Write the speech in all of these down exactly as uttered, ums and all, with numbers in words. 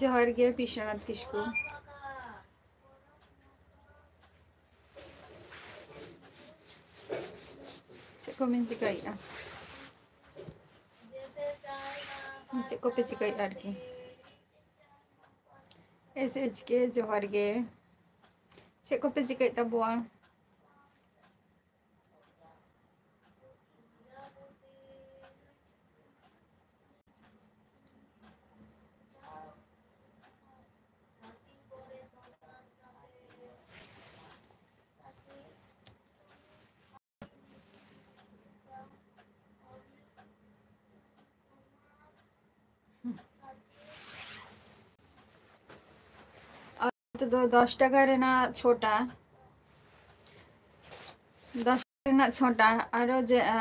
ᱡᱚᱦᱟᱨ ᱜᱮ ᱵᱤᱥᱥᱚᱱᱟᱛᱷ ᱠᱤᱥᱠᱩ᱾ ᱪᱮᱫ ᱠᱚᱵᱤᱱ ᱪᱤᱠᱟᱹᱭᱮᱫᱼᱟ? ᱪᱮᱫ ᱠᱚᱯᱮ ᱪᱤᱠᱟᱹᱭᱮᱫᱼᱟ ᱟᱨᱠᱤ? ᱮᱥ ᱮᱪ ᱠᱮ ᱡᱚᱦᱟᱨ ᱜᱮ᱾ ᱪᱮᱫ ᱠᱚᱯᱮ ᱪᱤᱠᱟᱹᱭᱮᱫ ᱛᱟᱵᱚᱣᱟ? ᱱᱚᱛᱮ ᱫᱚ ᱫᱚᱥ ᱴᱟᱠᱟ ᱨᱮᱱᱟᱜ ᱪᱷᱚᱴᱟ, ᱫᱚᱥ ᱴᱟᱠᱟ ᱨᱮᱱᱟᱜ ᱪᱷᱚᱴᱟ᱾ ᱟᱨᱚ ᱡᱮ, ᱟ,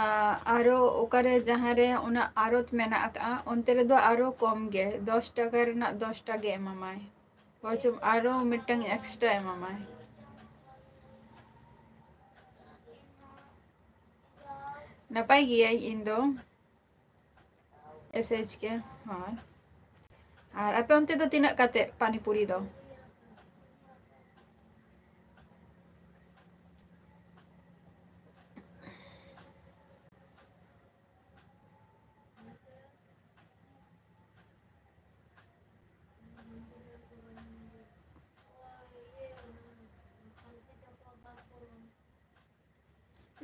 ᱟᱨᱚ ᱚᱠᱟᱨᱮ ᱡᱟᱦᱟᱸ ᱨᱮ ᱚᱱᱟ ᱟᱨᱚᱛ ᱢᱮᱱᱟᱜ ᱟᱠᱟᱫᱼᱟ, ᱚᱱᱛᱮ ᱨᱮᱫᱚ ᱟᱨᱚ ᱠᱚᱢ ᱜᱮ, ᱫᱚᱥ ᱴᱟᱠᱟ ᱨᱮᱱᱟᱜ ᱫᱚᱥ ᱴᱟᱠᱟ ᱜᱮ ᱮᱢᱟᱢᱟᱭ, ᱵᱚᱨᱪᱚᱢ ᱟᱨᱚ ᱢᱤᱫᱴᱟᱝ ᱮᱠᱥᱴᱨᱟ ᱮᱢᱟᱢᱟᱭ᱾ ᱱᱟᱯᱟᱭ ᱜᱮᱭᱟᱹᱧ ᱤᱧ ᱫᱚ᱾ ᱮᱥ ᱮᱪ ᱠᱮ, ᱦᱳᱭ᱾ ᱟᱨ ᱟᱯᱮ ᱚᱱᱛᱮ ᱫᱚ ᱛᱤᱱᱟᱹᱜ ᱠᱟᱛᱮ ᱯᱟᱱᱤᱯᱩᱨᱤ ᱫᱚ?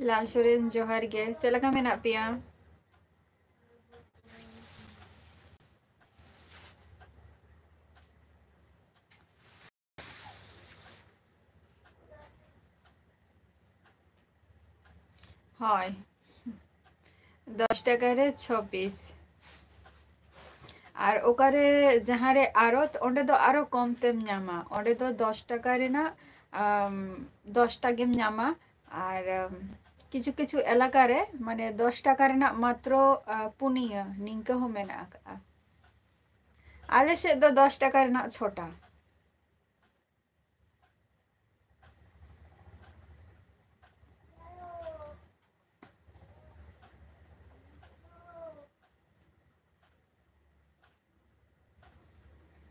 ᱞᱟᱞ ᱥᱚᱨᱮᱱ, ᱡᱚᱦᱟᱨ ᱜᱮ᱾ ᱪᱮᱫ ᱞᱮᱠᱟ ᱢᱮᱱᱟᱜ ᱯᱮᱭᱟ? ᱦᱳᱭ, ᱫᱚᱥ ᱴᱟᱠᱟ ᱨᱮ ᱪᱷᱚ ᱯᱤᱥ᱾ ᱟᱨ ᱚᱠᱟᱨᱮ ᱡᱟᱦᱟᱸ ᱨᱮ ᱟᱨᱚᱛ, ᱚᱸᱰᱮ ᱫᱚ ᱟᱨᱚ ᱠᱚᱢ ᱛᱮᱢ ᱧᱟᱢᱟ᱾ ᱚᱸᱰᱮ ᱫᱚ ᱫᱚᱥ ᱴᱟᱠᱟ ᱨᱮᱱᱟᱜ, ᱟᱢ, ᱫᱚᱥ ᱴᱟ ᱜᱮᱢ ᱧᱟᱢᱟ᱾ ᱟᱨ, ᱟᱢ, ᱠᱤᱪᱷᱩ ᱠᱤᱪᱷᱩ ᱮᱞᱟᱠᱟ ᱨᱮ, ᱢᱟᱱᱮ, ᱫᱚᱥ ᱴᱟᱠᱟ ᱨᱮᱱᱟᱜ ᱢᱟᱛᱨᱚ, ᱟ, ᱯᱩᱱᱭᱟᱹ, ᱱᱤᱝᱠᱟᱹ ᱦᱚᱸ ᱢᱮᱱᱟᱜ ᱟᱠᱟᱫᱼᱟ᱾ ᱟᱞᱮ ᱥᱮᱫ ᱫᱚ ᱫᱚᱥ ᱴᱟᱠᱟ ᱨᱮᱱᱟᱜ ᱪᱷᱚᱴᱟ᱾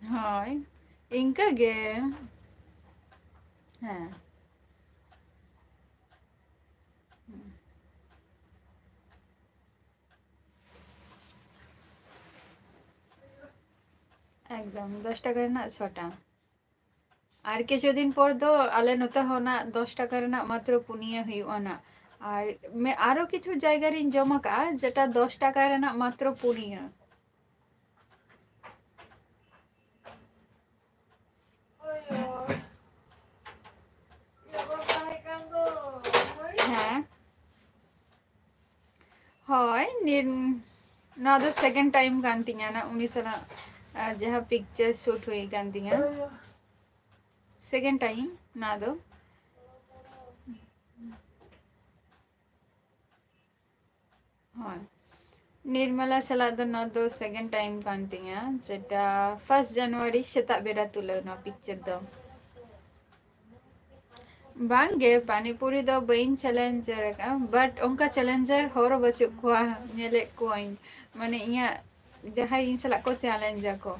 ᱦᱳᱭ, ᱤᱱᱠᱟᱹ ᱜᱮ᱾ ᱦᱮᱸ᱾ ᱮᱠᱫᱚᱢ, ᱫᱚᱥ ᱴᱟᱠᱟ ᱨᱮᱱᱟᱜ ᱪᱷᱚᱴᱟ᱾ ᱟᱨ ᱠᱤᱪᱷᱩ ᱫᱤᱱ ᱯᱚᱨ ᱫᱚ ᱟᱞᱮ ᱱᱚᱛᱮ ᱦᱚᱸ ᱱᱟᱜ ᱫᱚᱥ ᱴᱟᱠᱟ ᱨᱮᱱᱟᱜ ᱢᱟᱛᱨᱚ ᱯᱩᱱᱭᱟᱹ ᱦᱩᱭᱩᱜᱼᱟ ᱱᱟᱜ᱾ ᱟᱨ ᱢᱮ-, ᱟᱨᱚ ᱠᱤᱪᱷᱩ ᱡᱟᱭᱜᱟ ᱨᱤᱧ ᱡᱚᱢ ᱟᱠᱟᱜᱼᱟ, ᱡᱮᱴᱟ ᱫᱚᱥ ᱴᱟᱠᱟ ᱨᱮᱱᱟᱜ ᱢᱟᱛᱨᱚ ᱯᱩᱱᱭᱟᱹ᱾ ᱦᱮᱸ᱾ ᱦᱳᱭ, ᱱᱤᱱ-, ᱱᱚᱣᱟ ᱫᱚ second time ᱠᱟᱱ ᱛᱤᱧᱟ ᱱᱟ, ᱩᱱᱤ ᱥᱟᱞᱟᱜ, ᱟ, ᱡᱟᱦᱟᱸ picture shoot ᱦᱩᱭ ᱠᱟᱱ ᱛᱤᱧᱟ, second time ᱱᱚᱣᱟ ᱫᱚ᱾ ᱦᱳᱭ, ᱱᱤᱨᱢᱚᱞᱟ ᱥᱟᱞᱟᱜ ᱫᱚ ᱱᱚᱣᱟ ᱫᱚ second time ᱠᱟᱱ ᱛᱤᱧᱟ, ᱡᱮᱴᱟ first January ᱥᱮᱛᱟᱜ ᱵᱮᱲᱟ ᱛᱩᱞᱟᱹᱣ ᱱᱚᱣᱟ picture ᱫᱚ᱾ ᱵᱟᱝ ᱜᱮ, ᱯᱟᱱᱤᱯᱩᱨᱤ ᱫᱚ ᱵᱟᱹᱧ challenger ᱟᱠᱟᱫᱼᱟ, but ᱚᱱᱠᱟ challenger ᱦᱚᱲ ᱵᱟᱹᱪᱩᱜ ᱠᱚᱣᱟ, ᱧᱮᱞᱮᱫ ᱠᱚᱣᱟᱧ, ᱢᱟᱱᱮ ᱤᱧᱟᱹᱜ ᱡᱟᱦᱟᱸᱭ ᱤᱧ ᱥᱟᱞᱟᱜ ᱠᱚ challenge ᱟᱠᱚ᱾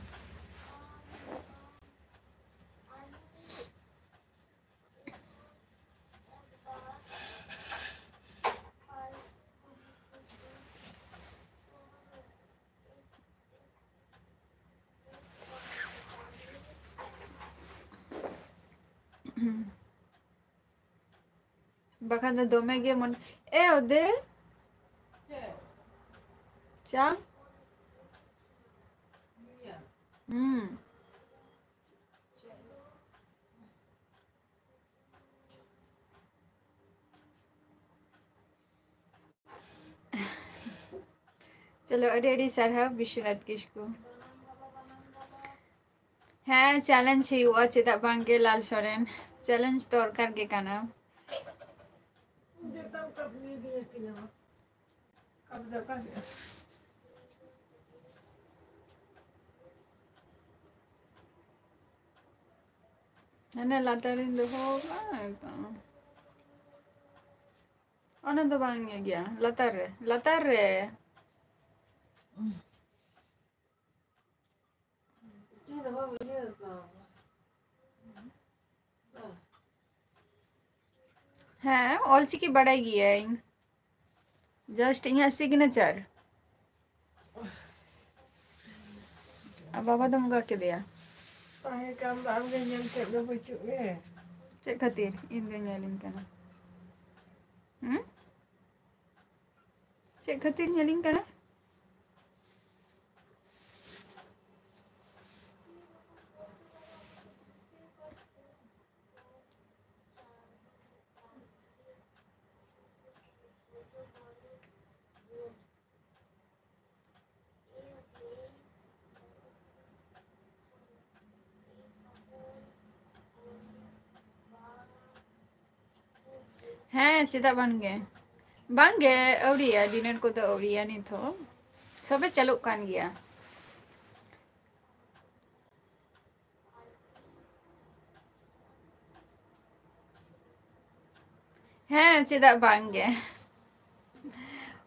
ᱵᱟᱠᱷᱟᱱ ᱫᱚ ᱫᱚᱢᱮ ᱜᱮ ᱢᱚᱱ-, ᱮ ᱚᱫᱮ᱾ ᱪᱟ? ᱦᱩᱸ᱾ ᱪᱚᱞᱚ, ᱟᱹᱰᱤ ᱟᱹᱰᱤ ᱥᱟᱨᱦᱟᱣ ᱵᱤᱥᱥᱚᱱᱟᱛᱷ ᱠᱤᱥᱠᱩ᱾ ᱦᱮᱸ, challenge ᱦᱩᱭᱩᱜᱼᱟ, ᱪᱮᱫᱟᱜ ᱵᱟᱝ ᱜᱮ ᱞᱟᱞ ᱥᱚᱨᱮᱱ, challenge ᱫᱚᱨᱠᱟᱨ ᱜᱮ ᱠᱟᱱᱟ᱾ ᱦᱟᱱᱮ ᱞᱟᱛᱟᱨ ᱨᱤᱧ ᱫᱚᱦᱚ ᱠᱟᱜᱼᱟ, ᱮᱠᱫᱚᱢ᱾ ᱚᱱᱟ ᱫᱚ ᱵᱟᱝ ᱤᱭᱟᱹ ᱜᱮᱭᱟ, ᱞᱟᱛᱟᱨ ᱨᱮ, ᱞᱟᱛᱟᱨ ᱨᱮ᱾ ᱦᱮᱸ, ᱚᱞᱪᱤᱠᱤ ᱵᱟᱲᱟᱭ ᱜᱤᱭᱟᱹᱧ, just ᱤᱧᱟᱹᱜ signature᱾ ᱟᱨ ᱵᱟᱵᱟ ᱫᱚᱢ ᱜᱟ ᱠᱮᱫᱮᱭᱟ? ᱛᱟᱦᱮᱸ ᱠᱟᱱ ᱫᱚ ᱟᱢᱜᱮ ᱧᱮᱞ ᱠᱮᱫ ᱫᱚ ᱵᱟᱹᱪᱩᱜ ᱜᱮ᱾ ᱪᱮᱫ ᱠᱷᱟᱹᱛᱤᱨ ᱤᱧ ᱫᱚ ᱧᱮᱞᱤᱧ ᱠᱟᱱᱟ? ᱦᱩᱸ? ᱪᱮᱫ ᱠᱷᱟᱹᱛᱤᱨ ᱧᱮᱞᱤᱧ ᱠᱟᱱᱟ? ᱦᱮᱸ, ᱪᱮᱫᱟᱜ ᱵᱟᱝᱜᱮ? ᱵᱟᱝᱜᱮ, ᱟᱹᱣᱨᱤᱭᱟ, dinner ᱠᱚᱫᱚ ᱟᱹᱣᱨᱤᱭᱟ ᱱᱤᱛ ᱦᱚᱸ᱾ ᱥᱚᱵᱮ ᱪᱟᱹᱞᱩᱜ ᱠᱟᱱ ᱜᱮᱭᱟ᱾ ᱦᱮᱸ, ᱪᱮᱫᱟᱜ ᱵᱟᱝᱜᱮ?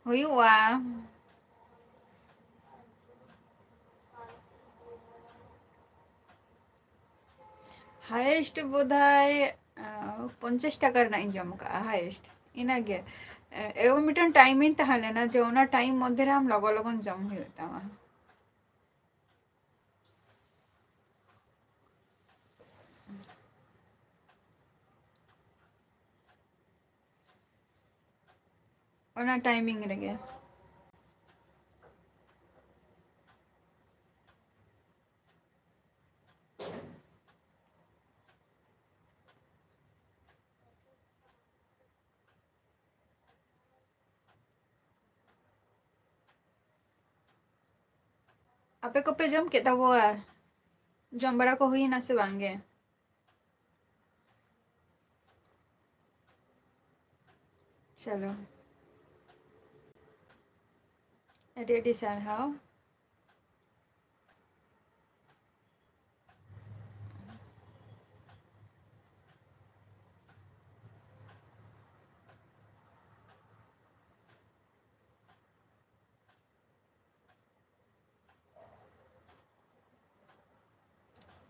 ᱦᱩᱭᱩᱜᱼᱟ᱾ Highest ᱵᱳᱫᱷᱚᱭ, ᱟᱸ, ᱯᱚᱧᱪᱟᱥ ᱴᱟᱠᱟ ᱨᱮᱱᱟᱜ ᱤᱧ ᱡᱚᱢ ᱟᱠᱟᱫᱼᱟ, highest᱾ ᱤᱱᱟᱹᱜᱮ᱾ ᱮ-, ᱮᱢᱚᱱ ᱢᱤᱫᱴᱟᱝ time ᱤᱧ ᱛᱟᱦᱮᱸ ᱞᱮᱱᱟ ᱡᱮ ᱚᱱᱟ time ᱢᱚᱫᱽᱫᱷᱮ ᱨᱮ ᱟᱢ ᱞᱚᱜᱚᱱ ᱞᱚᱜᱚᱱ ᱡᱚᱢ ᱦᱩᱭᱩᱜ ᱛᱟᱢᱟ᱾ ᱚᱱᱟ timing ᱨᱮᱜᱮ᱾ ᱟᱯᱮ ᱠᱚᱯᱮ ᱡᱚᱢ ᱠᱮᱫ ᱛᱟᱵᱚᱣᱟ? ᱡᱚᱢ ᱵᱟᱲᱟ ᱠᱚ ᱦᱩᱭᱱᱟ ᱥᱮ ᱵᱟᱝ ᱜᱮ? ᱪᱚᱞᱚ, ᱟᱹᱰᱤ ᱟᱹᱰᱤ ᱥᱟᱨᱦᱟᱣ᱾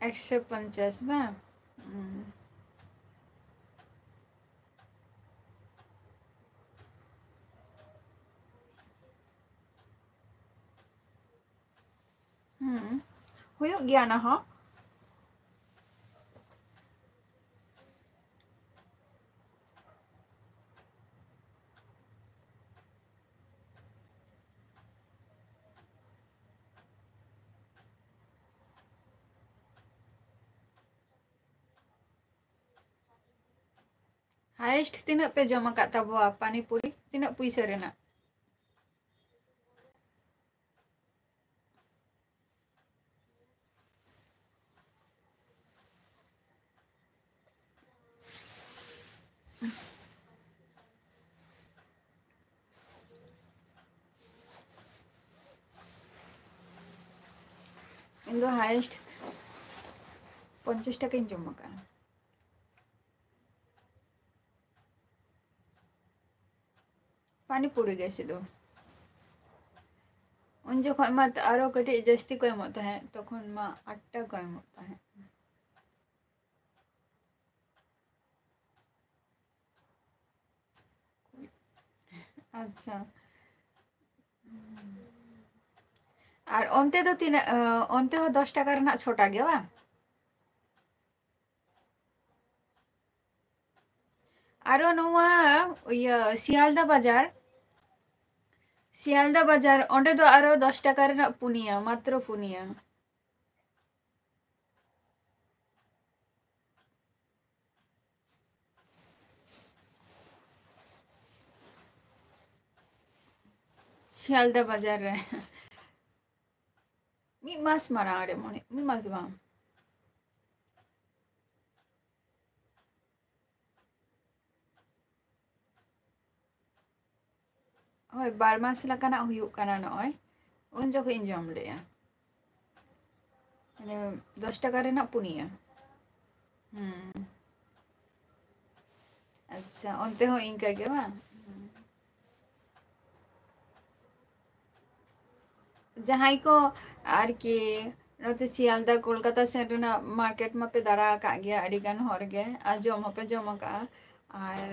ᱮᱠᱥᱚ ᱯᱚᱧᱪᱟᱥ ᱵᱟᱝ? ᱦᱩᱸ᱾ ᱦᱩᱸ, ᱦᱩᱭᱩᱜ ᱜᱮᱭᱟ ᱚᱱᱟ ᱦᱚᱸ᱾ Highest ᱛᱤᱱᱟᱹᱜ ᱯᱮ ᱡᱚᱢ ᱟᱠᱟᱫ ᱛᱟᱵᱚᱣᱟ ᱯᱟᱱᱤᱯᱩᱨᱤ? ᱛᱤᱱᱟᱹᱜ ᱯᱩᱭᱥᱟᱹ ᱨᱮᱱᱟᱜ? ᱤᱧ ᱫᱚ highest ᱯᱚᱧᱪᱟᱥ ᱴᱟᱠᱟᱧ ᱡᱚᱢ ᱟᱠᱟᱫᱼᱟ᱾ ᱯᱟᱱᱤᱯᱩᱨᱤ ᱜᱮ ᱥᱩᱫᱷᱩ᱾ ᱩᱱ ᱡᱚᱠᱷᱚᱱ ᱢᱟ ᱟᱨᱚ ᱠᱟᱹᱴᱤᱡ ᱡᱟᱹᱥᱛᱤ ᱠᱚ ᱮᱢᱚᱜ ᱛᱟᱦᱮᱸᱫ, ᱛᱚᱠᱷᱚᱱ ᱢᱟ ᱟᱴ ᱴᱟᱠᱟ ᱠᱚ ᱮᱢᱚᱜ ᱛᱟᱦᱮᱸᱫ᱾ ᱟᱪᱪᱷᱟ᱾ ᱟᱨ ᱚᱱᱛᱮ ᱫᱚ ᱛᱤᱱᱟᱹᱜ, ᱚᱱᱛᱮ ᱦᱚᱸ ᱫᱚᱥ ᱴᱟᱠᱟ ᱨᱮᱱᱟᱜ ᱪᱷᱚᱴᱟ ᱜᱮ ᱵᱟᱝ? ᱟᱨᱚ ᱱᱚᱣᱟ ᱤᱭᱟᱹ ᱥᱤᱭᱟᱞᱫᱟ ᱵᱟᱡᱟᱨ, ᱥᱤᱭᱟᱞᱫᱟ ᱵᱟᱡᱟᱨ, ᱚᱸᱰᱮ ᱫᱚ ᱟᱨᱚ ᱫᱚᱥ ᱴᱟᱠᱟ ᱨᱮᱱᱟᱜ ᱯᱩᱱᱭᱟ, ᱢᱟᱛᱨᱚ ᱯᱩᱱᱭᱟ᱾ ᱥᱤᱭᱟᱞᱫᱟ ᱵᱟᱡᱟᱨ ᱨᱮ᱾ ᱢᱤᱫ ᱢᱟᱥ ᱢᱟᱲᱟᱝ ᱨᱮ ᱢᱚᱱᱮ, ᱢᱤᱫ ᱢᱟᱥ ᱫᱚ ᱵᱟᱝ᱾ ᱦᱳᱭ, ᱵᱟᱨ ᱢᱟᱥ ᱞᱮᱠᱟᱱᱟᱜ ᱦᱩᱭᱩᱜ ᱠᱟᱱᱟ ᱱᱚᱜᱼᱚᱭ᱾ ᱩᱱ ᱡᱚᱠᱷᱚᱡ ᱤᱧ ᱡᱚᱢ ᱞᱮᱜᱼᱟ᱾ ᱢᱟᱱᱮ, ᱫᱚᱥ ᱴᱟᱠᱟ ᱨᱮᱱᱟᱜ ᱯᱩᱱᱭᱟ᱾ ᱦᱩᱸ᱾ ᱟᱪᱪᱷᱟ, ᱚᱱᱛᱮ ᱦᱚᱸ ᱤᱱᱠᱟ ᱜᱮ ᱵᱟᱝ? ᱦᱩᱸ᱾ ᱡᱟᱦᱟᱸᱭ ᱠᱚ ᱟᱨᱠᱤ ᱱᱚᱛᱮ ᱥᱤᱭᱟᱞᱫᱟ ᱠᱳᱞᱠᱟᱛᱟ ᱥᱮᱱ ᱨᱮᱱᱟᱜ ᱢᱟᱨᱠᱮᱴ ᱢᱟᱯᱮ ᱫᱟᱬᱟ ᱟᱠᱟᱫ ᱜᱮᱭᱟ ᱟᱹᱰᱤ ᱜᱟᱱ ᱦᱚᱲ ᱜᱮ, ᱟᱨ ᱡᱚᱢ ᱦᱚᱸᱯᱮ ᱡᱚᱢ ᱟᱠᱟᱫᱼᱟ᱾ ᱟᱨ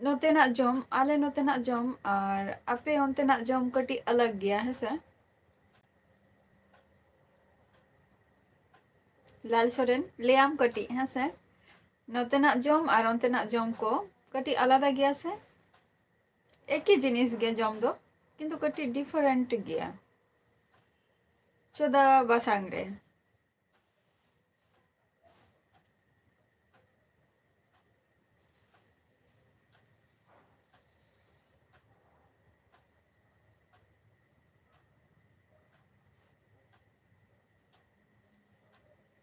ᱱᱚᱛᱮᱱᱟᱜ ᱡᱚᱢ, ᱟᱞᱮ ᱱᱚᱛᱮᱱᱟᱜ ᱡᱚᱢ ᱟᱨ ᱟᱯᱮ ᱚᱱᱛᱮᱱᱟᱜ ᱡᱚᱢ ᱠᱟᱹᱴᱤᱡ ᱟᱞᱟᱜᱽ ᱜᱮᱭᱟ, ᱦᱮᱸ ᱥᱮ? ᱞᱟᱞ ᱥᱚᱨᱮᱱ, ᱞᱟᱹᱭᱟᱢ ᱠᱟᱹᱴᱤᱡ, ᱦᱮᱸ ᱥᱮ? ᱱᱚᱛᱮᱱᱟᱜ ᱡᱚᱢ ᱟᱨ ᱚᱱᱛᱮᱱᱟᱜ ᱡᱚᱢ ᱠᱚ ᱠᱟᱹᱴᱤᱡ ᱟᱞᱟᱫᱟ ᱜᱮᱭᱟ ᱥᱮ? ᱮᱠᱤ ᱡᱤᱱᱤᱥ ᱜᱮ ᱡᱚᱢ ᱫᱚ, ᱠᱤᱱᱛᱩ ᱠᱟᱹᱴᱤᱡ ᱰᱤᱯᱷᱟᱨᱮᱱᱴ ᱜᱮᱭᱟ, ᱪᱚᱫᱟ ᱵᱟᱥᱟᱝ ᱨᱮ᱾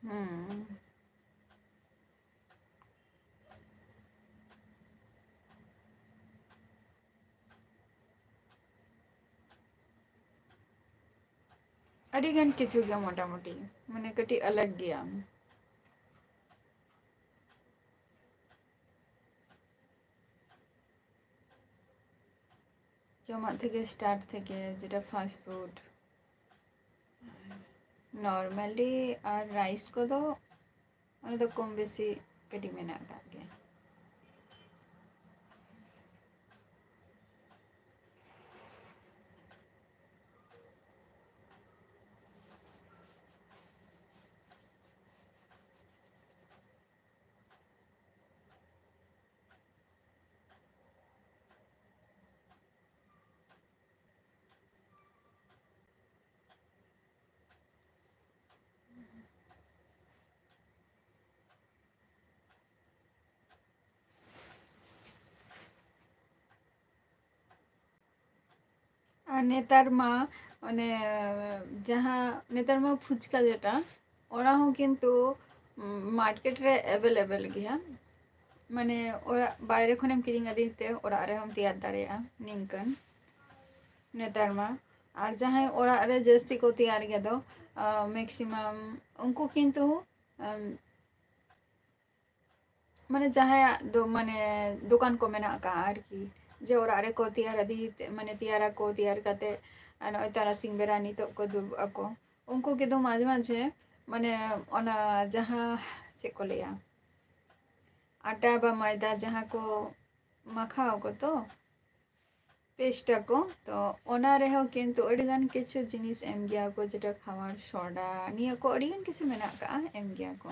ᱦᱩᱸ᱾ ᱟᱹᱰᱤ ᱜᱟᱱ ᱠᱤᱪᱷᱩ ᱜᱮ ᱢᱚᱴᱟᱢᱩᱴᱤ, ᱢᱟᱱᱮ, ᱠᱟᱹᱴᱤᱡ ᱟᱞᱟᱜᱽ ᱜᱮᱭᱟ᱾ ᱡᱚᱢᱟᱜ ᱛᱷᱮᱠᱮ ᱥᱴᱟᱨᱴ ᱛᱷᱮᱠᱮ ᱡᱮᱴᱟ ᱯᱷᱟᱥᱴ ᱯᱷᱩᱰ, ᱱᱚᱨᱢᱟᱞᱤ ᱟᱨ ᱨᱟᱭᱤᱥ ᱠᱚᱫᱚ ᱚᱱᱟ ᱫᱚ ᱠᱚᱢ ᱵᱮᱥᱤ ᱠᱟᱹᱴᱤᱡ ᱢᱮᱱᱟᱜ ᱟᱠᱟᱫ ᱜᱮᱭᱟ᱾ ᱟᱨ ᱱᱮᱛᱟᱨ ᱢᱟ ᱚᱱᱮ ᱡᱟᱦᱟᱸ, ᱱᱮᱛᱟᱨ ᱢᱟ ᱯᱷᱩᱪᱠᱟ ᱡᱮᱴᱟ, ᱚᱱᱟ ᱦᱚᱸ ᱠᱤᱱᱛᱩ ᱢᱟᱨᱠᱮᱴ ᱨᱮ ᱮᱵᱮᱞᱮᱵᱮᱞ ᱜᱮᱭᱟ᱾ ᱢᱟᱱᱮ, ᱚᱲᱟᱜ ᱵᱟᱭᱨᱮ ᱠᱷᱚᱱᱮᱢ ᱠᱤᱨᱤᱧ ᱟᱹᱫᱤᱧ ᱛᱮ ᱚᱲᱟᱜ ᱨᱮᱦᱚᱸᱢ ᱛᱮᱭᱟᱨ ᱫᱟᱲᱮᱭᱟᱜᱼᱟ ᱱᱤᱝᱠᱟᱹᱱ ᱱᱮᱛᱟᱨ ᱢᱟ᱾ ᱟᱨ ᱡᱟᱦᱟᱸᱭ ᱚᱲᱟᱜ ᱨᱮ ᱡᱟᱹᱥᱛᱤ ᱠᱚ ᱛᱮᱭᱟᱨ ᱜᱮᱫᱚ, ᱢᱮᱠᱥᱤᱢᱟᱢ ᱩᱱᱠᱩ ᱠᱤᱱᱛᱩ, ᱟᱢ, ᱢᱟᱱᱮ, ᱡᱟᱦᱟᱸᱭᱟᱜ ᱫᱚ, ᱢᱟᱱᱮ, ᱫᱚᱠᱟᱱ ᱠᱚ ᱢᱮᱱᱟᱜ ᱟᱠᱟᱫᱼᱟ ᱟᱨᱠᱤ, ᱡᱮ ᱚᱲᱟᱜ ᱨᱮᱠᱚ ᱛᱮᱭᱟᱨ ᱟᱹᱫᱤ, ᱢᱟᱱᱮ, ᱛᱮᱭᱟᱨᱟᱠᱚ, ᱛᱮᱭᱟᱨ ᱠᱟᱛᱮ, ᱟᱨ ᱱᱚᱜᱼᱚᱭ ᱛᱟᱨᱟᱥᱤᱧ ᱵᱮᱲᱟ ᱱᱤᱛᱚᱜ ᱠᱚ ᱫᱩᱲᱩᱵ ᱟᱠᱚ, ᱩᱱᱠᱩ ᱠᱤᱱᱛᱩ ᱢᱟᱡᱷᱮ ᱢᱟᱡᱷᱮ, ᱢᱟᱱᱮ, ᱚᱱᱟ ᱡᱟᱦᱟᱸ, ᱪᱮᱫ ᱠᱚ ᱞᱟᱹᱭᱟ, ᱟᱴᱟ ᱵᱟ ᱢᱚᱭᱫᱟ ᱡᱟᱦᱟᱸ ᱠᱚ ᱢᱟᱠᱷᱟᱣ ᱟᱠᱚ ᱛᱚ ᱯᱮᱥᱴ ᱟᱠᱚ, ᱛᱚ ᱚᱱᱟ ᱨᱮᱦᱚᱸ ᱠᱤᱱᱛᱩ ᱟᱹᱰᱤᱜᱟᱱ ᱠᱤᱪᱷᱩ ᱡᱤᱱᱤᱥ ᱮᱢ ᱜᱮᱭᱟ ᱠᱚ, ᱡᱮᱴᱟ ᱠᱷᱟᱣᱟᱨ ᱥᱳᱰᱟ, ᱱᱤᱭᱟᱹ ᱠᱚ ᱟᱹᱰᱤᱜᱟᱱ ᱠᱤᱪᱷᱩ ᱢᱮᱱᱟᱜ ᱠᱟᱜᱼᱟ, ᱮᱢ ᱜᱮᱭᱟ ᱠᱚ᱾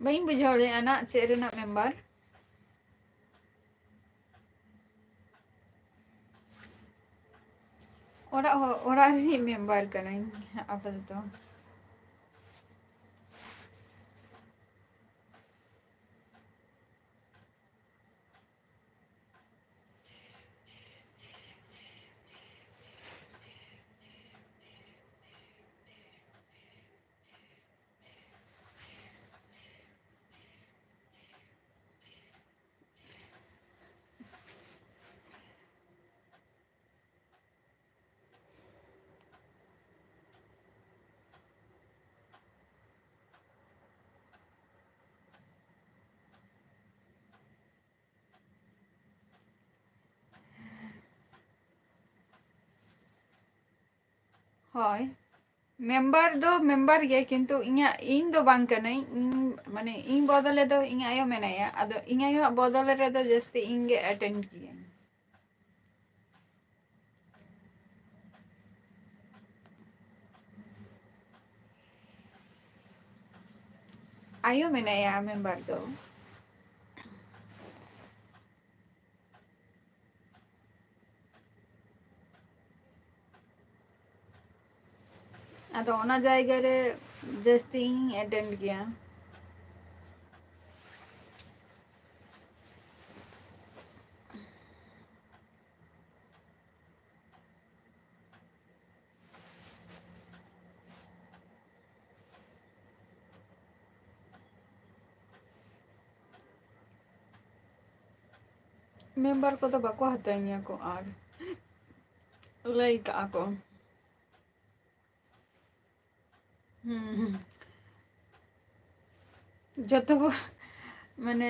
ᱵᱟᱹᱧ ᱵᱩᱡᱷᱟᱹᱣ ᱞᱮᱫᱼᱟ ᱱᱟᱜ ᱪᱮᱫ ᱨᱮᱱᱟᱜ ᱢᱮᱢᱵᱟᱨ᱾ ᱚᱲᱟᱜ ᱦᱚ-, ᱚᱲᱟᱜ ᱨᱤᱱᱤᱡ ᱢᱮᱢᱵᱟᱨ ᱠᱟᱹᱱᱟᱹᱧ ᱟᱯᱟᱛᱚᱛᱚ᱾ ᱦᱳᱭ, ᱢᱮᱢᱵᱟᱨ ᱫᱚ ᱢᱮᱢᱵᱟᱨ ᱜᱮ, ᱠᱤᱱᱛᱩ ᱤᱧᱟᱹᱜ, ᱤᱧ ᱫᱚ ᱵᱟᱝ ᱠᱟᱹᱱᱟᱹᱧ, ᱤᱧ, ᱢᱟᱱᱮ, ᱤᱧ ᱵᱚᱫᱚᱞᱮ ᱫᱚ ᱤᱧ ᱟᱭᱳ ᱢᱮᱱᱟᱭᱟ, ᱟᱫᱚ ᱤᱧ ᱟᱭᱳᱣᱟᱜ ᱵᱚᱫᱚᱞ ᱨᱮᱫᱚ ᱡᱟᱹᱥᱛᱤ ᱤᱧ ᱜᱮ ᱮᱴᱮᱱᱰ ᱜᱤᱭᱟᱹᱧ᱾ ᱟᱭᱳ ᱢᱮᱱᱟᱭᱟ ᱢᱮᱢᱵᱟᱨ ᱫᱚ᱾ ᱟᱫᱚ ᱚᱱᱟ ᱡᱟᱭᱜᱟ ᱨᱮ ᱡᱟᱹᱥᱛᱤ ᱤᱧ ᱮᱴᱮᱱᱰ ᱜᱮᱭᱟ᱾ ᱢᱮᱢᱵᱟᱨ ᱠᱚᱫᱚ ᱵᱟᱠᱚ ᱦᱟᱛᱟᱣᱤᱧᱟᱹ ᱠᱚ ᱟᱨ ᱞᱟᱹᱭ ᱠᱟᱜᱼᱟ ᱠᱚ᱾ ᱦᱩᱸ᱾ ᱡᱚᱛᱚ ᱠᱚ, ᱢᱟᱱᱮ,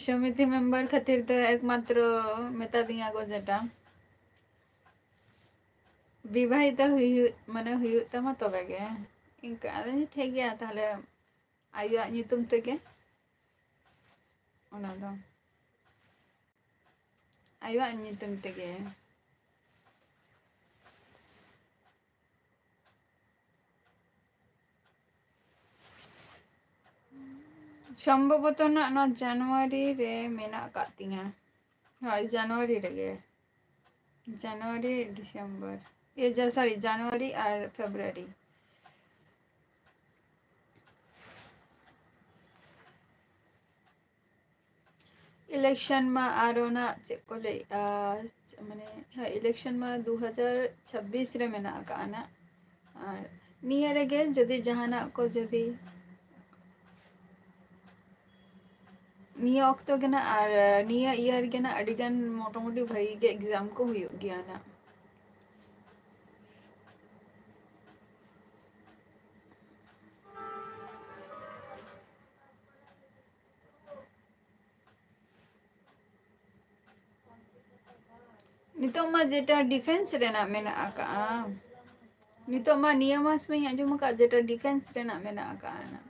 ᱥᱚᱢᱤᱛᱤ ᱢᱮᱢᱵᱟᱨ ᱠᱷᱟᱹᱛᱤᱨ ᱛᱮ ᱮᱠᱢᱟᱛᱨᱚ ᱢᱮᱛᱟ ᱫᱤᱧᱟ ᱠᱚ ᱡᱮᱴᱟ, "ᱵᱤᱵᱟᱦᱤᱛᱟ ᱦᱩᱭᱩᱜ, ᱢᱟᱱᱮ, ᱦᱩᱭᱩᱜ ᱛᱟᱢᱟ ᱛᱚᱵᱮ ᱜᱮ ᱤᱱᱠᱟᱹ", ᱟᱫᱚ ᱴᱷᱤᱠ ᱜᱮᱭᱟ ᱛᱟᱦᱞᱮ, ᱟᱭᱳᱣᱟᱜ ᱧᱩᱛᱩᱢ ᱛᱮᱜᱮ ᱚᱱᱟ ᱫᱚ᱾ ᱟᱭᱳᱣᱟᱜ ᱧᱩᱛᱩᱢ ᱛᱮᱜᱮ᱾ ᱥᱚᱢᱵᱷᱚᱵᱚᱛᱚ ᱱᱟᱜ ᱱᱚᱣᱟ ᱡᱟᱱᱩᱣᱟᱨᱤ ᱨᱮ ᱢᱮᱱᱟᱜ ᱟᱠᱟᱫ ᱛᱤᱧᱟᱹ᱾ ᱦᱳᱭ, ᱡᱟᱱᱩᱣᱟᱨᱤ ᱨᱮᱜᱮ᱾ ᱡᱟᱱᱩᱣᱟᱨᱤ, ᱰᱤᱥᱮᱢᱵᱚᱨ, ᱤᱭᱟᱹ, ᱡᱟ-, ᱥᱚᱨᱤ, ᱡᱟᱱᱩᱣᱟᱨᱤ ᱟᱨ ᱯᱷᱮᱵᱽᱨᱩᱣᱟᱨᱤ᱾ ᱤᱞᱮᱠᱥᱚᱱ ᱢᱟ ᱟᱨᱚ ᱱᱟᱜ ᱪᱮᱫ ᱠᱚ ᱞᱟᱹᱭᱮᱜᱼᱟ, ᱢᱟᱱᱮ, ᱦᱮᱸ, ᱤᱞᱮᱠᱥᱚᱱ ᱢᱟ ᱫᱩ ᱦᱟᱡᱟᱨ ᱪᱷᱟᱵᱵᱤᱥ ᱨᱮ ᱢᱮᱱᱟᱜ ᱟᱠᱟᱜᱼᱟ ᱱᱟᱜ᱾ ᱟᱨ ᱱᱤᱭᱟᱹ ᱨᱮᱜᱮ ᱡᱩᱫᱤ ᱡᱟᱦᱟᱱᱟᱜ ᱠᱚ ᱡᱩᱫᱤ ᱱᱤᱭᱟᱹ ᱚᱠᱛᱚ ᱜᱮ ᱱᱟᱜ, ᱟᱨ ᱱᱤᱭᱟᱹ ᱤᱭᱟᱨ ᱜᱮ ᱱᱟᱜ ᱟᱹᱰᱤᱜᱟᱱ ᱢᱚᱴᱟᱢᱩᱴᱤ ᱵᱷᱟᱹᱜᱤ ᱜᱮ ᱮᱠᱡᱟᱢ ᱠᱚ ᱦᱩᱭᱩᱜ ᱜᱮᱭᱟ ᱱᱟᱜ᱾ ᱱᱤᱛᱚᱜ ᱢᱟ ᱡᱮᱴᱟ ᱰᱤᱯᱷᱮᱱᱥ ᱨᱮᱱᱟᱜ ᱢᱮᱱᱟᱜ ᱟᱠᱟᱜᱼᱟ, ᱱᱤᱛᱚᱜ ᱢᱟ ᱱᱤᱭᱟᱹ ᱢᱟᱥ ᱢᱟᱧ ᱟᱸᱡᱚᱢ ᱟᱠᱟᱫ ᱡᱮᱴᱟ ᱰᱤᱯᱷᱮᱱᱥ ᱨᱮᱱᱟᱜ ᱢᱮᱱᱟᱜ ᱟᱠᱟᱜᱼᱟ ᱱᱟᱜ᱾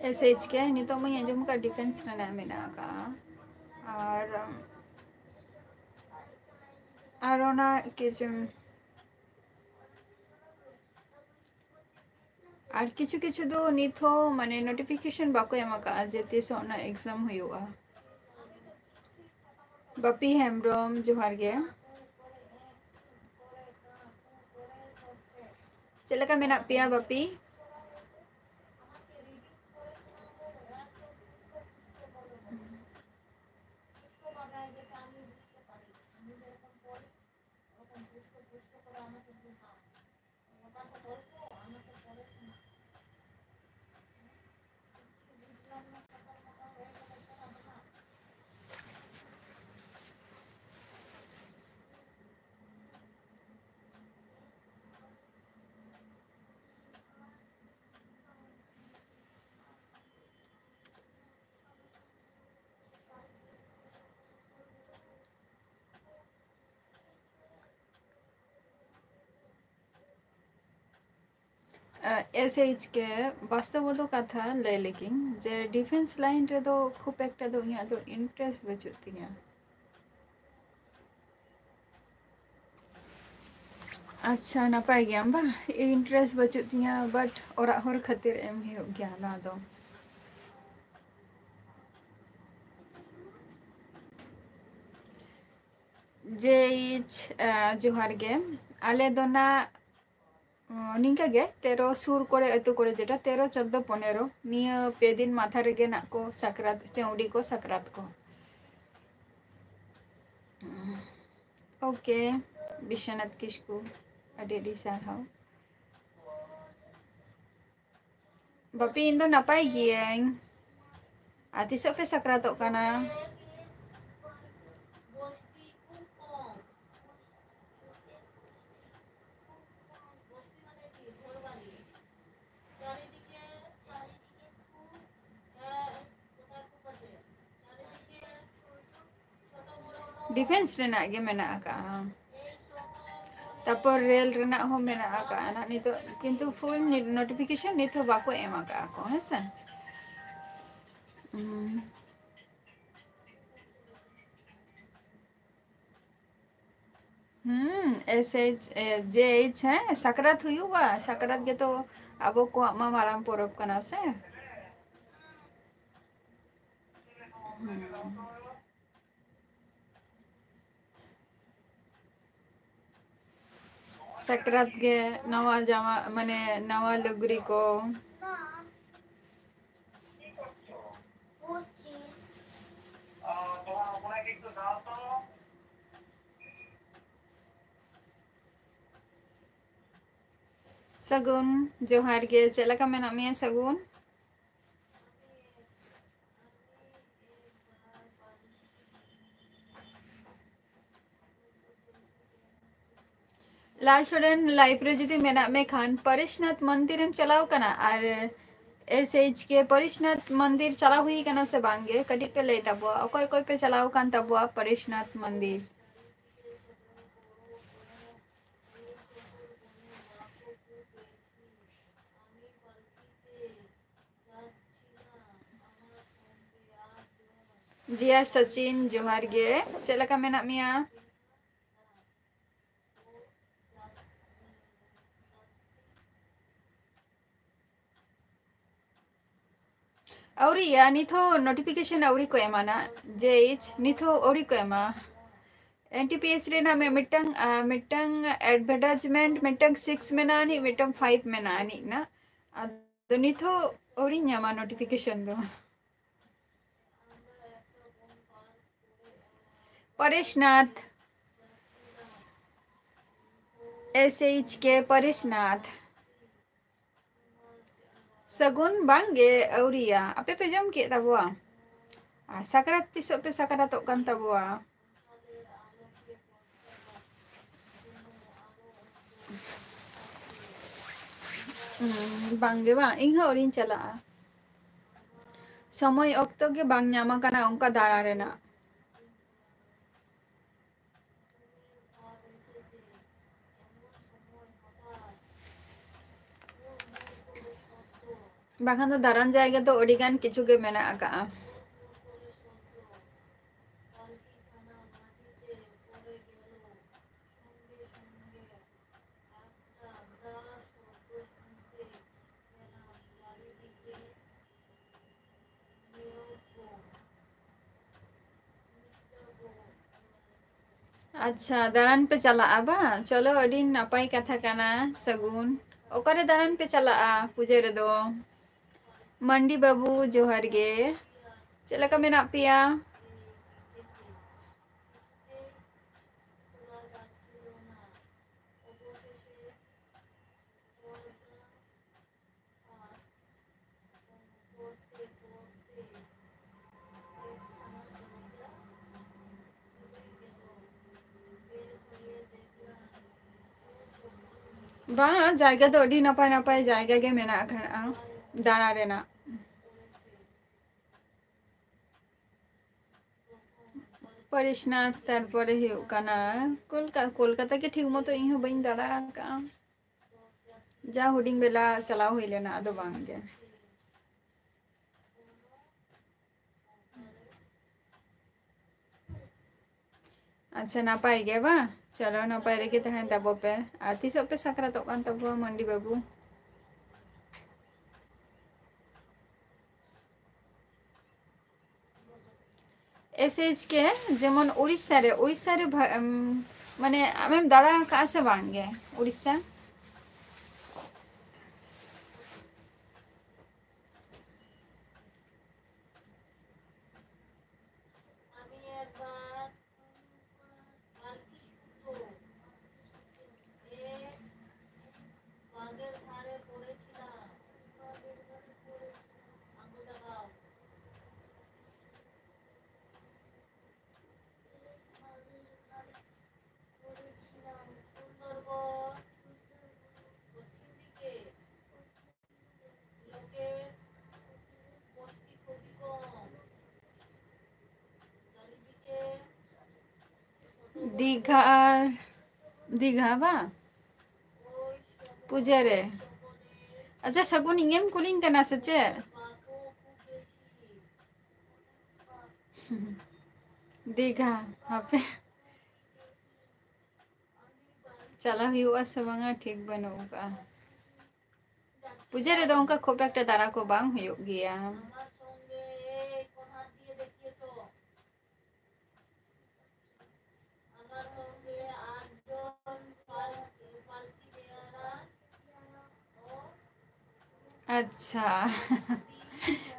ᱮᱥ ᱮᱭᱤᱪ ᱠᱮ, ᱱᱤᱛᱚᱜ ᱢᱟᱧ ᱟᱸᱡᱚᱢ ᱟᱠᱟᱫ ᱰᱤᱯᱷᱮᱱᱥ ᱨᱮᱱᱟᱜ ᱢᱮᱱᱟᱜ ᱟᱠᱟᱜᱼᱟ᱾ ᱟᱨ, ᱟᱨ ᱚᱱᱟ ᱠᱤᱪᱷᱩ, ᱟᱨ ᱠᱤᱪᱷᱩ ᱠᱤᱪᱷᱩ ᱫᱚ ᱱᱤᱛ ᱦᱚᱸ, ᱢᱟᱱᱮ, ᱱᱳᱴᱤᱯᱷᱤᱠᱮᱥᱚᱱ ᱵᱟᱠᱚ ᱮᱢ ᱟᱠᱟᱜᱼᱟ ᱡᱮ ᱛᱤᱥᱚᱜ ᱚᱱᱟ ᱮᱠᱡᱟᱢ ᱦᱩᱭᱩᱜᱼᱟ᱾ ᱵᱟᱯᱤ ᱦᱮᱢᱵᱨᱚᱢ, ᱡᱚᱦᱟᱨ ᱜᱮ᱾ ᱪᱮᱫ ᱞᱮᱠᱟ ᱢᱮᱱᱟᱜ ᱯᱮᱭᱟ, ᱵᱟᱯᱤ? ᱮᱥ ᱮᱭᱤᱪ ᱠᱮ, ᱵᱟᱥᱛᱚᱵᱚᱛᱚ ᱠᱟᱛᱷᱟ ᱞᱟᱹᱭ ᱞᱮᱜᱤᱧ ᱡᱮ ᱰᱤᱯᱷᱮᱱᱥ ᱞᱟᱭᱤᱱ ᱨᱮᱫᱚ ᱠᱷᱩᱵ ᱮᱠᱴᱟ ᱫᱚ ᱤᱧᱟᱹᱜ ᱫᱚ ᱤᱱᱴᱟᱨᱮᱥᱴ ᱵᱟᱹᱪᱩᱜ ᱛᱤᱧᱟᱹ᱾ ᱟᱪᱪᱷᱟ, ᱱᱟᱯᱟᱭ ᱜᱮᱭᱟᱢ ᱵᱟᱝ? ᱤᱱᱴᱟᱨᱮᱥᱴ ᱵᱟᱹᱪᱩᱜ ᱛᱤᱧᱟᱹ, but ᱚᱲᱟᱜ ᱦᱚᱲ ᱠᱷᱟᱹᱛᱤᱨ ᱮᱢ ᱦᱩᱭᱩᱜ ᱜᱮᱭᱟ ᱱᱚᱣᱟ ᱫᱚ᱾ ᱡᱮ ᱮᱭᱤᱪ, ᱟᱸ, ᱡᱚᱦᱟᱨ ᱜᱮ᱾ ᱟᱞᱮ ᱫᱚ ᱱᱟᱜ, ᱚ, ᱱᱤᱝᱠᱟᱹ ᱜᱮ ᱛᱮᱨᱚ ᱥᱩᱨ ᱠᱚᱨᱮ, ᱟᱹᱛᱩ ᱠᱚᱨᱮ ᱡᱮᱴᱟ ᱛᱮᱨᱚ, ᱪᱳᱫᱽᱫᱚ, ᱯᱚᱱᱮᱨᱚ, ᱱᱤᱭᱟᱹ ᱯᱮ ᱫᱤᱱ ᱢᱟᱛᱷᱟ ᱨᱮᱜᱮ ᱱᱟᱜ ᱠᱚ ᱥᱟᱠᱨᱟᱛ, ᱪᱟᱹᱣᱰᱤ ᱠᱚ ᱥᱟᱠᱨᱟᱛ ᱠᱚ᱾ ᱳᱠᱮ, ᱵᱤᱥᱥᱚᱱᱟᱛᱷ ᱠᱤᱥᱠᱩ, ᱟᱹᱰᱤ ᱟᱹᱰᱤ ᱥᱟᱨᱦᱟᱣ᱾ ᱵᱟᱯᱤ, ᱤᱧ ᱫᱚ ᱱᱟᱯᱟᱭ ᱜᱤᱭᱟᱹᱧ᱾ ᱟᱨ ᱛᱤᱥᱚᱜ ᱯᱮ ᱥᱟᱠᱨᱟᱛᱚᱜ ᱠᱟᱱᱟ? ᱰᱤᱯᱷᱮᱱᱥ ᱨᱮᱱᱟᱜ ᱜᱮ ᱢᱮᱱᱟᱜ ᱟᱠᱟᱜᱼᱟ, ᱛᱟᱯᱚᱨ ᱨᱮᱞ ᱨᱮᱱᱟᱜ ᱦᱚᱸ ᱢᱮᱱᱟᱜ ᱟᱠᱟᱜᱼᱟ ᱱᱟᱜ ᱱᱤᱛᱚᱜ, ᱠᱤᱱᱛᱩ ᱯᱷᱩᱞ ᱱᱳᱴᱤᱯᱷᱤᱠᱮᱥᱚᱱ ᱱᱤᱛ ᱦᱚᱸ ᱵᱟᱠᱚ ᱮᱢ ᱟᱠᱟᱜᱼᱟ ᱠᱚ, ᱦᱮᱸ ᱥᱮ? ᱦᱩᱸ, ᱮᱥ ᱮᱭᱤᱪ, ᱮ, ᱡᱮ ᱮᱭᱤᱪ, ᱦᱮᱸ, ᱥᱟᱠᱨᱟᱛ ᱦᱩᱭᱩᱜᱼᱟ, ᱥᱟᱠᱨᱟᱛ ᱜᱮᱛᱚ ᱟᱵᱚ ᱠᱚᱣᱟᱜ ᱢᱟ ᱢᱟᱨᱟᱝ ᱯᱚᱨᱚᱵᱽ ᱠᱟᱱᱟ ᱥᱮ᱾ ᱦᱩᱸ᱾ ᱥᱟᱠᱨᱟᱛ ᱜᱮ ᱱᱟᱣᱟ ᱡᱟᱢᱟ, ᱢᱟᱱᱮ ᱱᱟᱣᱟ ᱞᱩᱜᱽᱲᱤ ᱠᱚ᱾ ᱥᱟᱹᱜᱩᱱ, ᱡᱚᱦᱟᱨ ᱜᱮ᱾ ᱪᱮᱫ ᱞᱮᱠᱟ ᱢᱮᱱᱟᱜ ᱢᱮᱭᱟ, ᱥᱟᱹᱜᱩᱱ? ᱞᱟᱞ ᱥᱚᱨᱮᱱ, ᱞᱟᱭᱤᱵᱷ ᱨᱮ ᱡᱩᱫᱤ ᱢᱮᱱᱟᱜ ᱢᱮ ᱠᱷᱟᱱ, ᱯᱚᱨᱮᱥᱱᱟᱛᱷ ᱢᱚᱱᱫᱤᱨ ᱮᱢ ᱪᱟᱞᱟᱣ ᱠᱟᱱᱟ? ᱟᱨ ᱮᱥ ᱮᱭᱤᱪ ᱠᱮ, ᱯᱚᱨᱮᱥᱱᱟᱛᱷ ᱢᱚᱱᱫᱤᱨ ᱪᱟᱞᱟᱣ ᱦᱩᱭ ᱠᱟᱱᱟ ᱥᱮ ᱵᱟᱝ ᱜᱮ? ᱠᱟᱹᱴᱤᱡ ᱯᱮ ᱞᱟᱹᱭ ᱛᱟᱵᱚᱣᱟ, ᱚᱠᱚᱭ ᱚᱠᱚᱭ ᱯᱮ ᱪᱟᱞᱟᱣ ᱠᱟᱱ ᱛᱟᱵᱚᱣᱟ ᱯᱚᱨᱮᱥᱱᱟᱛᱷ ᱢᱚᱱᱫᱤᱨ? ᱡᱤᱭᱟ ᱥᱟᱪᱤᱱ, ᱡᱚᱦᱟᱨ ᱜᱮ᱾ ᱪᱮᱫ ᱞᱮᱠᱟ ᱢᱮᱱᱟᱜ ᱢᱮᱭᱟ? ᱟᱹᱣᱨᱤᱭᱟ, ᱱᱤᱛ ᱦᱚᱸ notification ᱟᱹᱣᱨᱤ ᱠᱚ ᱮᱢᱟ ᱱᱟ᱾ ᱡᱮ ᱤᱪ, ᱱᱤᱛ ᱦᱚᱸ ᱟᱹᱣᱨᱤ ᱠᱚ ᱮᱢᱟ᱾ N T P S ᱨᱮᱱᱟᱜ ᱢᱤ-, ᱢᱤᱫᱴᱟᱝ, ᱟ, ᱢᱤᱫᱴᱟᱝ advertisement, ᱢᱤᱫᱴᱟᱝ six ᱢᱮᱱᱟᱜᱼᱟ ᱟᱹᱱᱤᱡ, ᱢᱤᱫᱴᱟᱝ five ᱢᱮᱱᱟᱜᱼᱟ ᱟᱹᱱᱤᱡ ᱱᱟ᱾ ᱟᱫᱚ ᱱᱤᱛ ᱦᱚᱸ ᱟᱹᱣᱨᱤᱧ ᱧᱟᱢᱟ notification ᱫᱚ᱾ Parasnath, S H K Parasnath. ᱥᱟᱹᱜᱩᱱ ᱵᱟᱝᱜᱮ, ᱟᱹᱣᱨᱤᱭᱟ᱾ ᱟᱯᱮ ᱯᱮ ᱡᱚᱢ ᱠᱮᱫ ᱛᱟᱵᱚᱣᱟ? ᱟᱨ ᱥᱟᱠᱨᱟᱛ ᱛᱤᱥᱚᱜ ᱯᱮ ᱥᱟᱠᱨᱟᱛᱚᱜ ᱠᱟᱱ ᱛᱟᱵᱚᱣᱟ? ᱦᱩᱸ, ᱵᱟᱝᱜᱮ ᱵᱟᱝ, ᱤᱧ ᱦᱚᱸ ᱟᱹᱣᱨᱤᱧ ᱪᱟᱞᱟᱜᱼᱟ᱾ ᱥᱚᱢᱚᱭ ᱚᱠᱛᱚ ᱜᱮ ᱵᱟᱝ ᱧᱟᱢ ᱟᱠᱟᱱᱟ ᱚᱱᱠᱟ ᱫᱟᱬᱟ ᱨᱮᱱᱟᱜ᱾ ᱵᱟᱠᱷᱟᱱ ᱫᱚ ᱫᱟᱬᱟᱱ ᱡᱟᱭᱜᱟ ᱫᱚ ᱟᱹᱰᱤ ᱜᱟᱱ ᱠᱤᱪᱷᱩ ᱜᱮ ᱢᱮᱱᱟᱜ ᱟᱠᱟᱜᱼᱟ᱾ ᱟᱪᱪᱷᱟ, ᱫᱟᱬᱟᱱ ᱯᱮ ᱪᱟᱞᱟᱜᱼᱟ ᱵᱟᱝ? ᱪᱚᱞᱚ, ᱟᱹᱰᱤ ᱱᱟᱯᱟᱭ ᱠᱟᱛᱷᱟ ᱠᱟᱱᱟ, ᱥᱟᱹᱜᱩᱱ᱾ ᱚᱠᱟᱨᱮ ᱫᱟᱬᱟᱱ ᱯᱮ ᱪᱟᱞᱟᱜᱼᱟ ᱯᱩᱡᱟᱹ ᱨᱮᱫᱚ? ᱢᱟᱱᱰᱤ ᱵᱟᱹᱵᱩ, ᱡᱚᱦᱟᱨ ᱜᱮ᱾ ᱪᱮᱫ ᱞᱮᱠᱟ ᱢᱮᱱᱟᱜ ᱯᱮᱭᱟ? ᱵᱟᱝ, ᱡᱟᱭᱜᱟ ᱫᱚ ᱟᱹᱰᱤ ᱱᱟᱯᱟᱭ ᱱᱟᱯᱟᱭ ᱡᱟᱭᱜᱟ ᱜᱮ ᱢᱮᱱᱟᱜ ᱟᱠᱟᱫᱼᱟ ᱫᱟᱬᱟ ᱨᱮᱱᱟᱜ᱾ ᱯᱚᱨᱮᱥᱱᱟᱛᱷ, ᱛᱟᱨᱯᱚᱨᱮ ᱦᱩᱭᱩᱜ ᱠᱟᱱᱟ ᱠᱳᱞᱠᱟ-, ᱠᱳᱞᱠᱟᱛᱟ ᱜᱮ ᱴᱷᱤᱠ ᱢᱚᱛᱚ ᱤᱧ ᱦᱚᱸ ᱵᱟᱹᱧ ᱫᱟᱬᱟ ᱟᱠᱟᱫᱼᱟ᱾ ᱡᱟ ᱦᱩᱰᱤᱧ ᱵᱮᱞᱟ ᱪᱟᱞᱟᱣ ᱦᱩᱭ ᱞᱮᱱᱟ, ᱟᱫᱚ ᱵᱟᱝ ᱜᱮ᱾ ᱟᱪᱪᱷᱟ, ᱱᱟᱯᱟᱭ ᱜᱮ ᱵᱟᱝ? ᱪᱚᱞᱚ, ᱱᱟᱯᱟᱭ ᱨᱮᱜᱮ ᱛᱟᱦᱮᱱ ᱛᱟᱵᱚ ᱯᱮ᱾ ᱟᱨ ᱛᱤᱥᱚᱜ ᱯᱮ ᱥᱟᱠᱨᱟᱛᱚᱜ ᱠᱟᱱ ᱛᱟᱵᱚᱣᱟ ᱢᱟᱹᱱᱰᱤ ᱵᱟᱹᱵᱩ? ᱮᱥ ᱮᱭᱤᱪ ᱠᱮ, ᱡᱮᱢᱚᱱ ᱩᱲᱤᱥᱥᱟ ᱨᱮ, ᱩᱲᱤᱥᱥᱟ ᱨᱮ ᱵᱷᱟ-, ᱮᱢ, ᱢᱟᱱᱮ ᱟᱢᱮᱢ ᱫᱟᱬᱟ ᱟᱠᱟᱫᱼᱟ ᱥᱮ ᱵᱟᱝ ᱜᱮ ᱩᱲᱤᱥᱥᱟ? ᱫᱤᱜᱷᱟ ᱟᱨ ᱫᱤᱜᱷᱟ ᱵᱟᱝ? ᱯᱩᱡᱟᱹ ᱨᱮ᱾ ᱟᱪᱪᱷᱟ, ᱥᱟᱹᱜᱩᱱ, ᱤᱧᱮᱢ ᱠᱩᱞᱤᱧ ᱠᱟᱱᱟ ᱥᱮ ᱪᱮᱫ? ᱫᱤᱜᱷᱟ, ᱦᱟᱯᱮ᱾ ᱪᱟᱞᱟᱣ ᱦᱩᱭᱩᱜᱼᱟ ᱥᱮ ᱵᱟᱝᱟ, ᱴᱷᱤᱠ ᱵᱟᱹᱱᱩᱜ ᱟᱠᱟᱫᱼᱟ᱾ ᱯᱩᱡᱟᱹ ᱨᱮᱫᱚ ᱚᱱᱠᱟ ᱠᱷᱩᱵ ᱮᱠᱴᱟ ᱫᱟᱬᱟ ᱠᱚ ᱵᱟᱝ ᱦᱩᱭᱩᱜ ᱜᱮᱭᱟ᱾ ᱟᱪᱪᱷᱟ᱾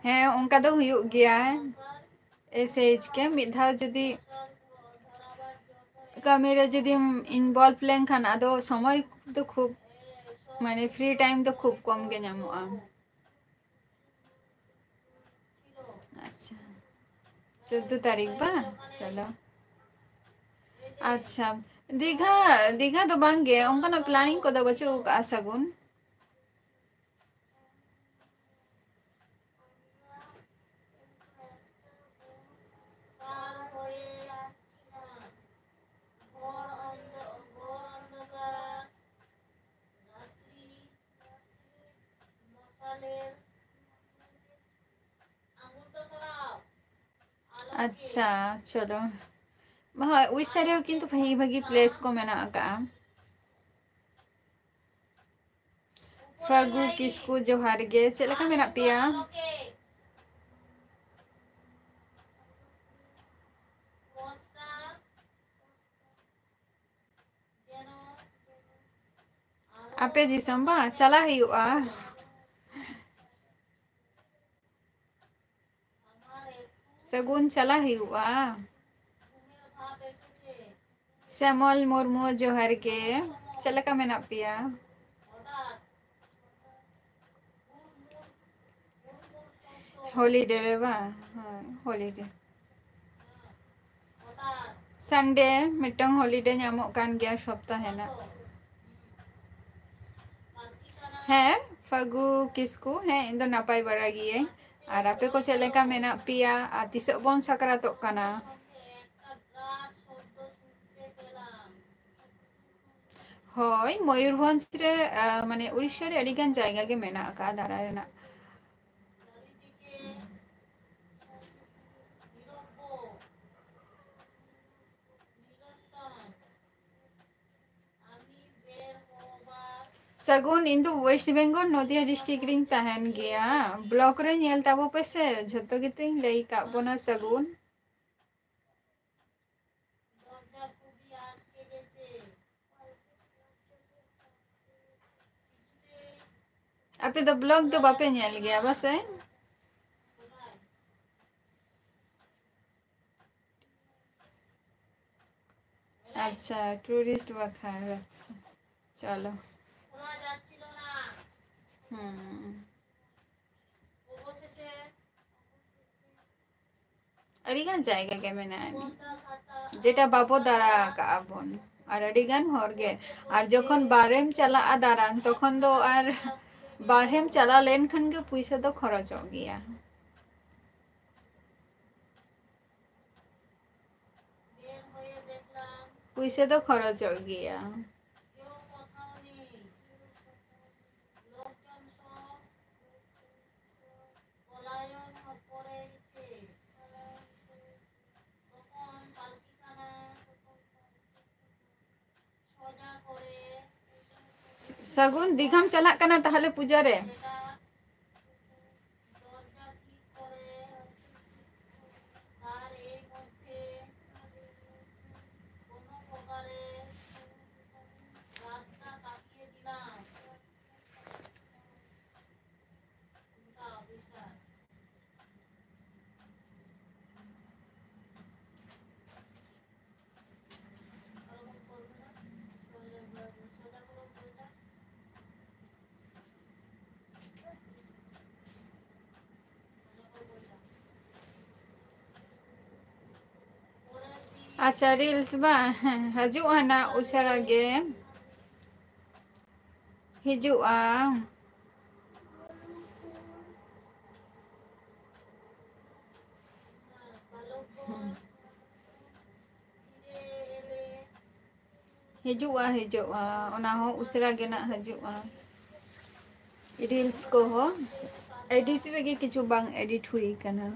ᱦᱮᱸ, ᱚᱱᱠᱟ ᱫᱚ ᱦᱩᱭᱩᱜ ᱜᱮᱭᱟ᱾ ᱮᱥ ᱮᱭᱤᱪ ᱠᱮ ᱢᱤᱫ ᱫᱷᱟᱣ ᱡᱩᱫᱤ ᱠᱟᱹᱢᱤ ᱨᱮ ᱡᱩᱫᱤᱢ involve ᱞᱮᱱᱠᱷᱟᱱ, ᱟᱫᱚ ᱥᱚᱢᱚᱭ ᱫᱚ ᱠᱷᱩᱵ, ᱢᱟᱱᱮ, free time ᱫᱚ ᱠᱷᱩᱵ ᱠᱚᱢ ᱜᱮ ᱧᱟᱢᱚᱜᱼᱟ᱾ ᱟᱪᱪᱷᱟ, ᱪᱳᱫᱫᱳ ᱛᱟᱹᱨᱤᱠᱷ ᱵᱟᱝ? ᱪᱚᱞᱚ᱾ ᱟᱪᱪᱷᱟ, ᱫᱤᱜᱷᱟ, ᱫᱤᱜᱷᱟ ᱫᱚ ᱵᱟᱝ ᱜᱮ, ᱚᱱᱠᱟᱱᱟᱜ planning ᱠᱚᱫᱚ ᱵᱟᱹᱪᱩᱜ ᱟᱠᱟᱫᱼᱟ ᱥᱟᱹᱜᱩᱱ᱾ ᱟᱪᱪᱷᱟ, ᱪᱚᱞᱚ᱾ ᱦᱳᱭ, ᱩᱲᱤᱥᱥᱟ ᱨᱮᱦᱚᱸ ᱠᱤᱱᱛᱩ ᱵᱷᱟᱹᱜᱤ ᱵᱷᱟᱹᱜᱤ place ᱠᱚ ᱢᱮᱱᱟᱜ ᱟᱠᱟᱜᱼᱟ᱾ ᱯᱷᱟᱹᱜᱩ ᱠᱤᱥᱠᱩ, ᱡᱚᱦᱟᱨ ᱜᱮ, ᱪᱮᱫ ᱞᱮᱠᱟ ᱢᱮᱱᱟᱜ ᱯᱮᱭᱟ? ᱟᱯᱮ ᱫᱤᱥᱚᱢ ᱵᱟ ᱪᱟᱞᱟᱜ ᱦᱩᱭᱩᱜᱼᱟ᱾ ᱥᱟᱹᱜᱩᱱ, ᱪᱟᱞᱟᱜ ᱦᱩᱭᱩᱜᱼᱟ᱾ ᱥᱮᱢᱚᱞ ᱢᱩᱨᱢᱩ, ᱡᱚᱦᱟᱨ ᱜᱮ, ᱪᱮᱫ ᱞᱮᱠᱟ ᱢᱮᱱᱟᱜ ᱯᱮᱭᱟ? Holiday ᱨᱮ ᱵᱟᱝ? ᱦᱳᱭ, holiday᱾ Sunday ᱢᱤᱫᱴᱟᱝ holiday ᱧᱟᱢᱚᱜ ᱠᱟᱱ ᱜᱮᱭᱟ ᱥᱚᱯᱛᱟᱦᱮ ᱨᱮᱱᱟᱜ᱾ ᱦᱮᱸ, ᱯᱷᱟᱹᱜᱩ ᱠᱤᱥᱠᱩ, ᱦᱮᱸ, ᱤᱧ ᱫᱚ ᱱᱟᱯᱟᱭ ᱵᱟᱲᱟ ᱜᱤᱭᱟᱹᱧ᱾ ᱟᱨ ᱟᱯᱮ ᱠᱚ ᱪᱮᱫ ᱞᱮᱠᱟ ᱢᱮᱱᱟᱜ ᱯᱮᱭᱟ? ᱟᱨ ᱛᱤᱥᱚᱜ ᱵᱚᱱ ᱥᱟᱠᱨᱟᱛᱚᱜ ᱠᱟᱱᱟ? ᱦᱳᱭ, ᱢᱚᱭᱩᱨᱵᱷᱚᱸᱡᱽ ᱨᱮ, ᱟ, ᱢᱟᱱᱮ ᱩᱲᱤᱥᱥᱟ ᱨᱮ ᱟᱹᱰᱤ ᱜᱟᱱ ᱡᱟᱭᱜᱟ ᱜᱮ ᱢᱮᱱᱟᱜ ᱟᱠᱟᱫᱼᱟ ᱫᱟᱬᱟ ᱨᱮᱱᱟᱜ᱾ ᱥᱟᱹᱜᱩᱱ, ᱤᱧ ᱫᱚ West Bengal, ᱱᱚᱫᱤᱭᱟ district ᱨᱤᱧ ᱛᱟᱦᱮᱱ ᱜᱮᱭᱟ᱾ Vlog ᱨᱮ ᱧᱮᱞ ᱛᱟᱵᱚ ᱯᱮ ᱥᱮ, ᱡᱷᱚᱛᱚ ᱜᱮᱛᱚᱧ ᱞᱟᱹᱭ ᱠᱟᱜ ᱵᱚᱱᱟ᱾ ᱥᱟᱹᱜᱩᱱ᱾ ᱟᱯᱮ ᱫᱚ vlog ᱫᱚ ᱵᱟᱯᱮ ᱧᱮᱞ ᱜᱮᱭᱟ ᱵᱟᱥᱮ? ᱟᱪᱪᱷᱟ, tourist ᱵᱟᱠᱷᱨᱟ, ᱟᱪᱪᱷᱟ, ᱪᱚᱞᱚ᱾ ᱦᱩᱸ᱾ ᱟᱹᱰᱤᱜᱟᱱ ᱡᱟᱭᱜᱟ ᱜᱮ ᱢᱮᱱᱟᱜᱼᱟ, ᱡᱮᱴᱟ ᱵᱟᱵᱚ ᱫᱟᱬᱟ ᱟᱠᱟᱜᱼᱟ ᱵᱚᱱ, ᱟᱨ ᱟᱹᱰᱤᱜᱟᱱ ᱦᱚᱲ ᱜᱮ᱾ ᱟᱨ ᱡᱚᱠᱷᱚᱱ ᱵᱟᱨᱦᱮᱢ ᱪᱟᱞᱟᱜᱼᱟ ᱫᱟᱬᱟᱱ, ᱛᱚᱠᱷᱚᱱ ᱫᱚ ᱟᱨ ᱵᱟᱨᱦᱮᱢ ᱪᱟᱞᱟᱣ ᱞᱮᱱᱠᱷᱟᱱ ᱜᱮ ᱯᱩᱭᱥᱟᱹ ᱫᱚ ᱠᱷᱚᱨᱚᱪᱚᱜ ᱜᱮᱭᱟ᱾ ᱯᱩᱭᱥᱟᱹ ᱫᱚ ᱠᱷᱚᱨᱚᱪᱚᱜ ᱜᱮᱭᱟ᱾ ᱥᱟᱹᱜᱩᱱ, ᱫᱤᱜᱷᱟᱢ ᱪᱟᱞᱟᱜ ᱠᱟᱱᱟ ᱛᱟᱦᱞᱮ ᱯᱩᱡᱟᱹ ᱨᱮ? ᱟᱪᱪᱷᱟ, reels ᱵᱟᱝ? ᱦᱮᱸ, ᱦᱤᱡᱩᱜᱼᱟ ᱱᱟᱜ ᱩᱥᱟᱹᱨᱟ ᱜᱮ᱾ ᱦᱤᱡᱩᱜᱼᱟ᱾ ᱦᱤᱡᱩᱜᱼᱟ, ᱦᱤᱡᱩᱜᱼᱟ, ᱚᱱᱟ ᱦᱚᱸ ᱩᱥᱟᱹᱨᱟ ᱜᱮ ᱱᱟᱜ ᱦᱤᱡᱩᱜᱼᱟ᱾ Reels ᱠᱚᱦᱚᱸ edit ᱨᱮᱜᱮ ᱠᱤᱪᱷᱩ ᱵᱟᱝ edit ᱦᱩᱭ ᱠᱟᱱᱟ᱾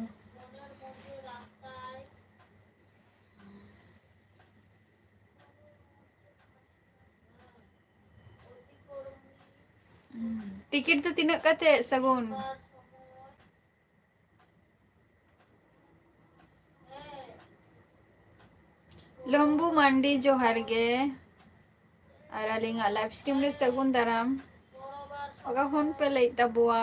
ᱴᱤᱠᱤᱴ ᱫᱚ ᱛᱤᱱᱟᱹᱜ ᱠᱟᱛᱮ, ᱥᱟᱹᱜᱩᱱ? ᱞᱚᱢᱵᱩ ᱢᱟᱱᱰᱤ, ᱡᱚᱦᱟᱨ ᱜᱮ᱾ ᱟᱨ ᱟᱹᱞᱤᱧᱟᱜ live stream ᱨᱮ ᱥᱟᱹᱜᱩᱱ ᱫᱟᱨᱟᱢ᱾ ᱚᱠᱟ ᱠᱷᱚᱱ ᱯᱮ ᱞᱟᱹᱭᱮᱫ ᱛᱟᱵᱚᱣᱟ?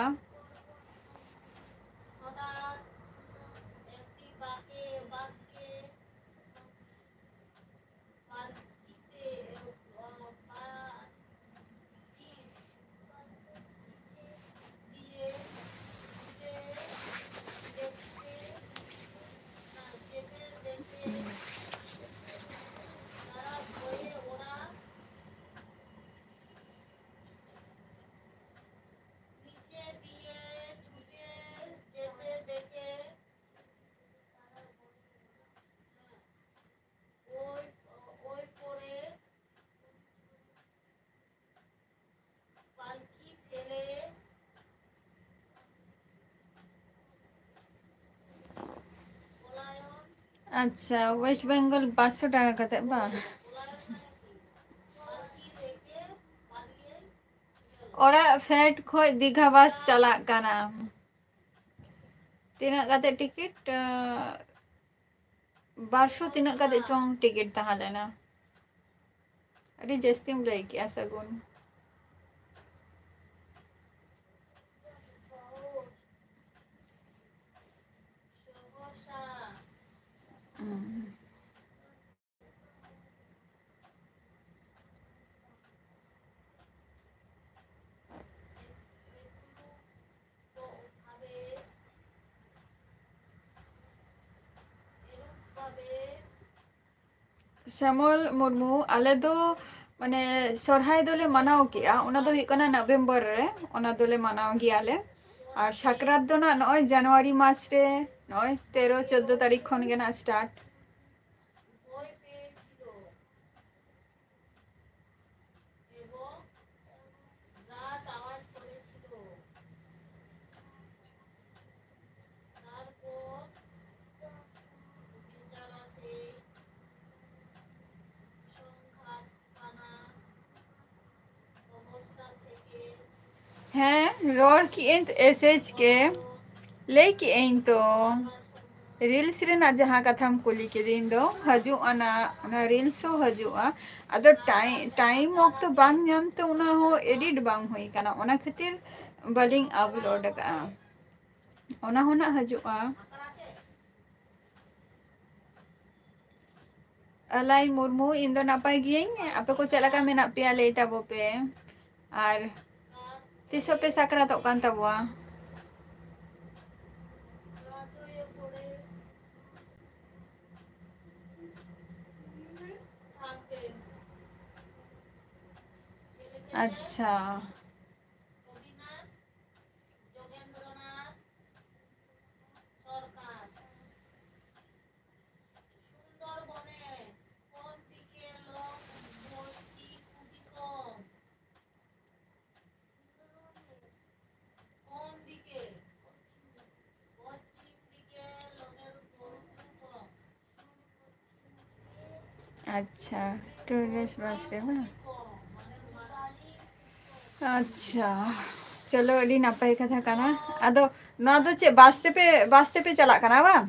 ᱟᱪᱪᱷᱟ, West Bengal ᱯᱟᱸᱪᱥᱚ ᱴᱟᱠᱟ ᱠᱟᱛᱮ ᱵᱟᱝ? ᱚᱲᱟᱜ ᱯᱷᱮᱰ ᱠᱷᱚᱡ ᱫᱤᱜᱷᱟ ᱵᱟᱥ ᱪᱟᱞᱟᱜ ᱠᱟᱱᱟ᱾ ᱛᱤᱱᱟᱹᱜ ᱠᱟᱛᱮ ᱴᱤᱠᱤᱴ? ᱟᱸ, ᱵᱟᱨᱥᱚ ᱛᱤᱱᱟᱹᱜ ᱠᱟᱛᱮ ᱪᱚᱝ ᱴᱤᱠᱤᱴ ᱛᱟᱦᱮᱸ ᱞᱮᱱᱟ᱾ ᱟᱹᱰᱤ ᱡᱟᱹᱥᱛᱤᱢ ᱞᱟᱹᱭ ᱠᱮᱜᱼᱟ, ᱥᱟᱹᱜᱩᱱ᱾ ᱦᱩᱸ᱾ ᱥᱮᱢᱚᱞ ᱢᱩᱨᱢᱩ, ᱟᱞᱮ ᱫᱚ ᱢᱟᱱᱮ ᱥᱚᱨᱦᱟᱭ ᱫᱚᱞᱮ ᱢᱟᱱᱟᱣ ᱠᱮᱜᱼᱟ, ᱚᱱᱟ ᱫᱚ ᱦᱩᱭᱩᱜ ᱠᱟᱱᱟ ᱱᱚᱵᱷᱮᱢᱵᱚᱨ ᱨᱮ, ᱚᱱᱟ ᱫᱚᱞᱮ ᱢᱟᱱᱟᱣ ᱜᱮᱭᱟᱞᱮ᱾ ᱟᱨ ᱥᱟᱠᱨᱟᱛ ᱫᱚ ᱱᱟᱜ ᱱᱚᱜᱼᱚᱭ ᱡᱟᱱᱩᱣᱟᱨᱤ ᱢᱟᱥ ᱨᱮ, ᱱᱚᱜᱼᱚᱭ ᱛᱮᱨᱚ ᱪᱳᱫᱽᱫᱳ ᱛᱟᱹᱨᱤᱠᱷ ᱠᱷᱚᱱ ᱜᱮ ᱱᱟᱜ start᱾ ᱦᱮᱸ, ᱨᱚᱲ ᱠᱮᱜᱼᱟᱹᱧ ᱛᱚ, S H K ᱞᱟᱹᱭ ᱠᱮᱜᱼᱟᱹᱧ ᱛᱚ᱾ Reels ᱨᱮᱱᱟᱜ ᱡᱟᱦᱟᱸ ᱠᱟᱛᱷᱟᱢ ᱠᱩᱞᱤ ᱠᱤᱫᱤᱧ ᱫᱚ, ᱦᱤᱡᱩᱜᱼᱟ ᱱᱟᱜ, ᱚᱱᱟ Reels ᱦᱚᱸ ᱦᱤᱡᱩᱜᱼᱟ᱾ ᱟᱫᱚ ᱴᱟᱭ-, time ᱚᱠᱛᱚ ᱵᱟᱝ ᱧᱟᱢ ᱛᱮ ᱚᱱᱟ ᱦᱚᱸ edit ᱵᱟᱝ ᱦᱩᱭ ᱠᱟᱱᱟ, ᱚᱱᱟ ᱠᱷᱟᱹᱛᱤᱨ ᱵᱟᱹᱞᱤᱧ upload ᱟᱠᱟᱫᱼᱟ᱾ ᱚᱱᱟ ᱦᱚᱸ ᱱᱟᱜ ᱦᱤᱡᱩᱜᱼᱟ᱾ ᱟᱞᱟᱭ ᱢᱩᱨᱢᱩ, ᱤᱧ ᱫᱚ ᱱᱟᱯᱟᱭ ᱜᱤᱭᱟᱹᱧ, ᱟᱯᱮ ᱠᱚ ᱪᱮᱫ ᱞᱮᱠᱟ ᱢᱮᱱᱟᱜ ᱯᱮᱭᱟ ᱞᱟᱹᱭ ᱛᱟᱵᱚ ᱯᱮ᱾ ᱟᱨ ᱛᱤᱥᱚᱜ ᱯᱮ ᱥᱟᱠᱨᱟᱛᱚᱜ ᱠᱟᱱ ᱛᱟᱵᱚᱣᱟ? ᱟᱪᱪᱷᱟ᱾ ᱟᱪᱪᱷᱟ, tourist bus ᱨᱮ ᱵᱟᱝ? ᱟᱪᱪᱷᱟ, ᱪᱚᱞᱚ, ᱟᱹᱰᱤ ᱱᱟᱯᱟᱭ ᱠᱟᱛᱷᱟ ᱠᱟᱱᱟ᱾ ᱟᱫᱚ ᱱᱚᱣᱟ ᱫᱚ ᱪᱮᱫ, ᱵᱟᱥ ᱛᱮᱯᱮ, ᱵᱟᱥ ᱛᱮᱯᱮ ᱪᱟᱞᱟᱜ ᱠᱟᱱᱟ ᱵᱟᱝ?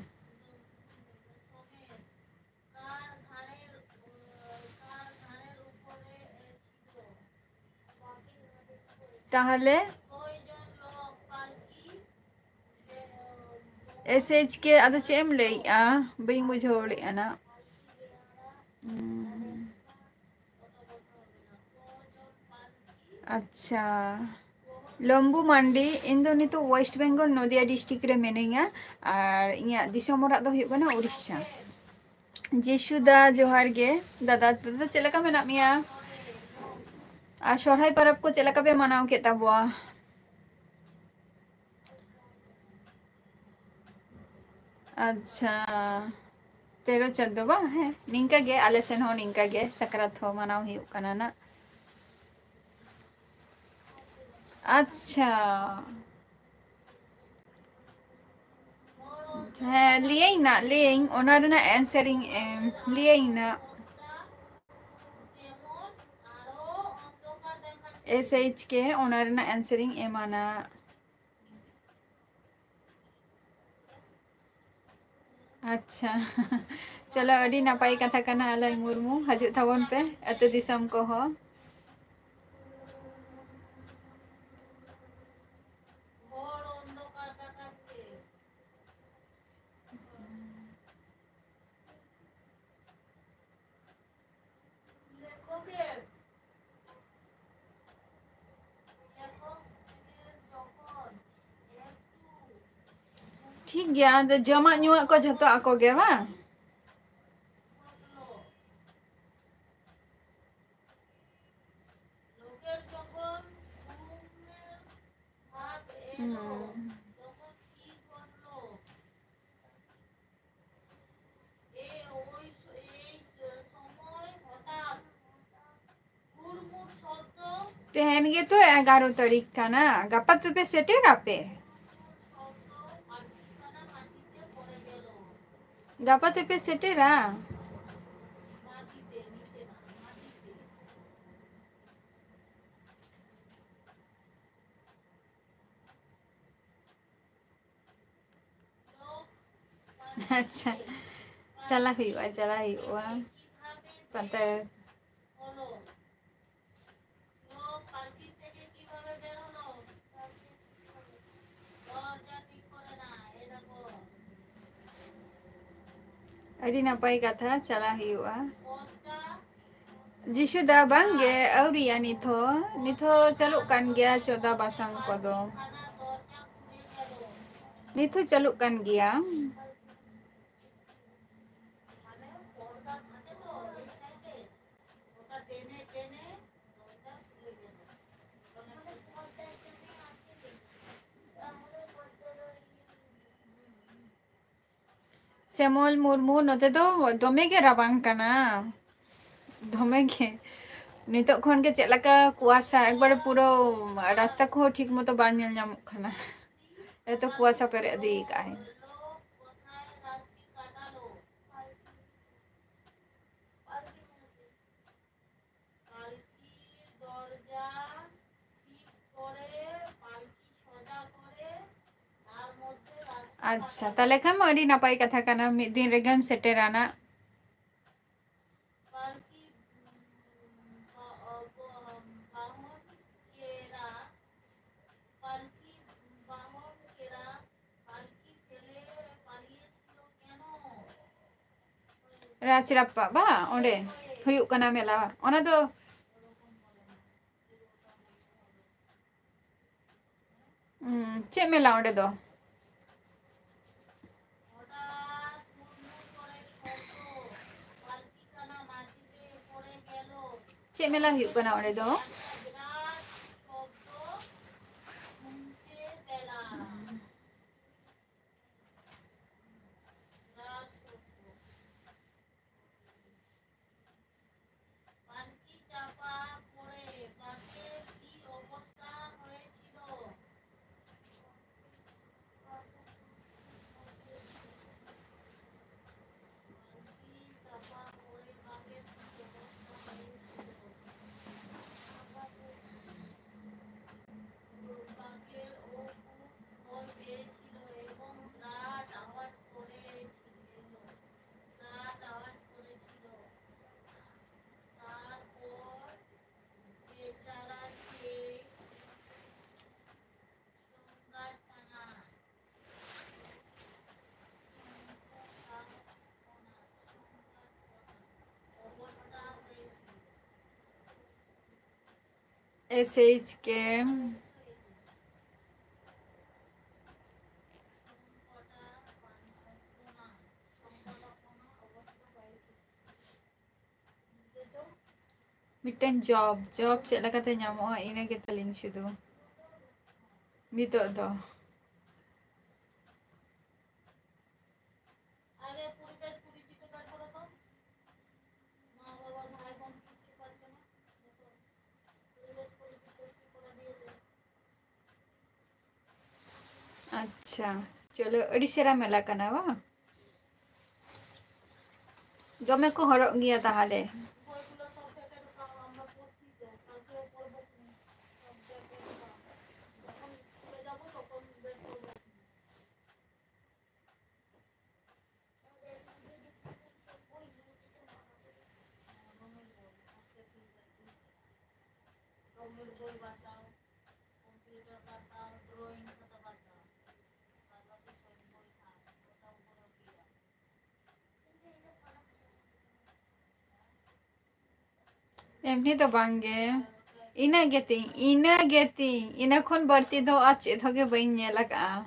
ᱛᱟᱦᱚᱞᱮ ᱮᱥ ᱮᱭᱤᱪ ᱠᱮ, ᱟᱫᱚ ᱪᱮᱫ ᱮᱢ ᱞᱟᱹᱭᱮᱜᱼᱟ? ᱵᱟᱹᱧ ᱵᱩᱡᱷᱟᱹᱣ ᱫᱟᱲᱮᱭᱟᱜᱼᱟ ᱱᱟᱜ᱾ ᱩᱸ᱾ ᱟᱪᱪᱷᱟ, ᱞᱚᱢᱵᱩ ᱢᱟᱱᱰᱤ, ᱤᱧ ᱫᱚ ᱱᱤᱛᱚᱜ ᱳᱭᱮᱥᱴ ᱵᱮᱝᱜᱚᱞ, ᱱᱚᱫᱤᱭᱟ ᱰᱤᱥᱴᱨᱤᱠᱴ ᱨᱮ ᱢᱤᱱᱟᱹᱧᱟ, ᱟᱨ ᱤᱧᱟᱹᱜ ᱫᱤᱥᱚᱢ ᱚᱲᱟᱜ ᱫᱚ ᱦᱩᱭᱩᱜ ᱠᱟᱱᱟ ᱩᱲᱤᱥᱥᱟ᱾ ᱡᱤᱥᱩ ᱫᱟ, ᱡᱚᱦᱟᱨ ᱜᱮ᱾ ᱫᱟᱫᱟ, ᱫᱟᱫᱟ, ᱪᱮᱫ ᱞᱮᱠᱟ ᱢᱮᱱᱟᱜ ᱢᱮᱭᱟ? ᱟᱨ ᱥᱚᱨᱦᱟᱭ ᱯᱚᱨᱚᱵᱽ ᱠᱚ ᱪᱮᱫ ᱞᱮᱠᱟ ᱯᱮ ᱢᱟᱱᱟᱣ ᱠᱮᱫ ᱛᱟᱵᱚᱣᱟ? ᱟᱪᱪᱷᱟ, ᱛᱮᱨᱚ ᱪᱳᱫᱽᱫᱳ ᱵᱟᱝ? ᱦᱮᱸ, ᱱᱤᱝᱠᱟ ᱜᱮ, ᱟᱞᱮ ᱥᱮᱱ ᱦᱚᱸ ᱱᱤᱝᱠᱟ ᱜᱮ ᱥᱟᱠᱨᱟᱛ ᱦᱚᱸ ᱢᱟᱱᱟᱣ ᱦᱩᱭᱩᱜ ᱠᱟᱱᱟ ᱱᱟᱜ᱾ ᱟᱪᱪᱷᱟ, ᱦᱮᱸ, ᱞᱟᱹᱭᱟᱹᱧ ᱱᱟᱜ, ᱞᱟᱹᱭᱟᱹᱧ, ᱚᱱᱟ ᱨᱮᱱᱟᱜ ᱮᱱᱥᱟᱨᱤᱧ ᱮᱢ, ᱞᱟᱹᱭᱟᱹᱧ ᱱᱟᱜ᱾ ᱮᱥ ᱮᱭᱤᱪ ᱠᱮ, ᱚᱱᱟ ᱨᱮᱱᱟᱜ ᱮᱱᱥᱟᱨᱤᱧ ᱮᱢᱟ ᱱᱟᱜ᱾ ᱟᱪᱪᱷᱟ᱾ ᱪᱚᱞᱚ, ᱟᱹᱰᱤ ᱱᱟᱯᱟᱭ ᱠᱟᱛᱷᱟ ᱠᱟᱱᱟ, ᱟᱞᱚᱭ ᱢᱩᱨᱢᱩ, ᱦᱤᱡᱩᱜ ᱛᱟᱵᱚᱱ ᱯᱮ ᱟᱹᱛᱩ ᱫᱤᱥᱚᱢ ᱠᱚᱦᱚᱸ᱾ ᱴᱷᱤᱠ ᱜᱮᱭᱟ, ᱟᱫᱚ ᱡᱚᱢᱟᱜ ᱧᱩᱣᱟᱜ ᱠᱚ ᱡᱷᱚᱛᱚ ᱟᱠᱚ ᱜᱮ ᱵᱟᱝ? ᱦᱩᱸ᱾ ᱛᱮᱦᱮᱧ ᱜᱮᱛᱚ ᱮᱜᱟᱨᱚ ᱛᱟᱹᱨᱤᱠᱷ ᱠᱟᱱᱟ, ᱜᱟᱯᱟ ᱛᱚᱵᱮ ᱥᱮᱴᱮᱨ ᱟᱯᱮ᱾ ᱜᱟᱯᱟ ᱛᱮᱯᱮ ᱥᱮᱴᱮᱨᱟ? ᱟᱪᱪᱷᱟ, ᱪᱟᱞᱟᱜ ᱦᱩᱭᱩᱜᱼᱟ, ᱪᱟᱞᱟᱜ ᱦᱩᱭᱩᱜᱼᱟ᱾ ᱯᱟᱛᱟ᱾ ᱟᱹᱰᱤ ᱱᱟᱯᱟᱭ ᱠᱟᱛᱷᱟ, ᱪᱟᱞᱟᱜ ᱦᱩᱭᱩᱜᱼᱟ᱾ ᱡᱤᱥᱩ ᱫᱟ, ᱵᱟᱝ ᱜᱮ, ᱟᱹᱣᱨᱤᱭᱟ ᱱᱤᱛ ᱦᱚᱸ᱾ ᱱᱤᱛ ᱦᱚᱸ ᱪᱟᱹᱞᱩᱜ ᱠᱟᱱ ᱜᱮᱭᱟ ᱪᱚᱫᱟ ᱵᱟᱥᱟᱝ ᱠᱚᱫᱚ᱾ ᱱᱤᱛ ᱦᱚᱸ ᱪᱟᱹᱞᱩᱜ ᱠᱟᱱ ᱜᱮᱭᱟ᱾ ᱥᱮᱢᱚᱞ ᱢᱩᱨᱢᱩ, ᱱᱚᱛᱮ ᱫᱚ ᱫᱚᱢᱮ ᱜᱮ ᱨᱟᱵᱟᱝ ᱠᱟᱱᱟ, ᱫᱚᱢᱮ ᱜᱮ᱾ ᱱᱤᱛᱚᱜ ᱠᱷᱚᱱ ᱜᱮ ᱪᱮᱫ ᱞᱮᱠᱟ ᱠᱩᱣᱟᱥᱟ, ᱮᱠᱵᱟᱨᱮ ᱯᱩᱨᱟᱹ ᱨᱟᱥᱛᱟ ᱠᱚᱦᱚᱸ ᱴᱷᱤᱠ ᱢᱚᱛᱚ ᱵᱟᱝ ᱧᱮᱞ ᱧᱟᱢᱚᱜ ᱠᱟᱱᱟ, ᱮᱛᱚ ᱠᱩᱣᱟᱥᱟ ᱯᱮᱨᱮᱡ ᱤᱫᱤ ᱠᱟᱜᱼᱟᱭ᱾ ᱟᱪᱪᱷᱟ, ᱛᱟᱦᱞᱮ ᱠᱷᱟᱱ ᱢᱟ ᱟᱹᱰᱤ ᱱᱟᱯᱟᱭ ᱠᱟᱛᱷᱟ ᱠᱟᱱᱟ, ᱢᱤᱫ ᱫᱤᱱ ᱨᱮᱜᱮᱢ ᱥᱮᱴᱮᱨᱟ ᱱᱟᱜ᱾ ᱨᱟᱡᱽ ᱨᱟᱯᱯᱟ ᱵᱟ, ᱚᱸᱰᱮ ᱦᱩᱭᱩᱜ ᱠᱟᱱᱟ ᱢᱮᱞᱟ, ᱚᱱᱟ ᱫᱚ ᱦᱩᱸ, ᱪᱮᱫ ᱢᱮᱞᱟ ᱚᱸᱰᱮ ᱫᱚ? ᱪᱮᱫ ᱢᱮᱞᱟ ᱦᱩᱭᱩᱜ ᱠᱟᱱᱟ ᱚᱸᱰᱮ ᱫᱚ? ᱮᱥ ᱮᱭᱤᱪ ᱠᱮ᱾ ᱢᱤᱫᱴᱮᱱ ᱡᱚᱵ, ᱡᱚᱵ ᱪᱮᱫ ᱞᱮᱠᱟᱛᱮ ᱧᱟᱢᱚᱜᱼᱟ, ᱤᱱᱟᱹ ᱜᱮ ᱛᱟᱹᱞᱤᱧ ᱥᱩᱫᱷᱩ ᱱᱤᱛᱚᱜ ᱫᱚ᱾ ᱟᱪᱪᱷᱟ, ᱪᱚᱞᱚ, ᱟᱹᱰᱤ ᱪᱮᱦᱨᱟ ᱢᱮᱞᱟ ᱠᱟᱱᱟ ᱵᱟᱝ? ᱫᱚᱢᱮ ᱠᱚ ᱦᱚᱲᱚᱜ ᱜᱮᱭᱟ ᱛᱟᱦᱚᱞᱮ᱾ ᱮᱢᱱᱤ ᱫᱚ ᱵᱟᱝ ᱜᱮ, ᱤᱱᱟᱹ ᱜᱮᱛᱤᱧ, ᱤᱱᱟᱹ ᱜᱮᱛᱤᱧ, ᱤᱱᱟᱹ ᱠᱷᱚᱱ ᱵᱟᱹᱲᱛᱤ ᱫᱚ ᱟᱨ ᱪᱮᱫ ᱦᱚᱸ ᱜᱮ ᱵᱟᱹᱧ ᱧᱮᱞ ᱟᱠᱟᱫᱼᱟ᱾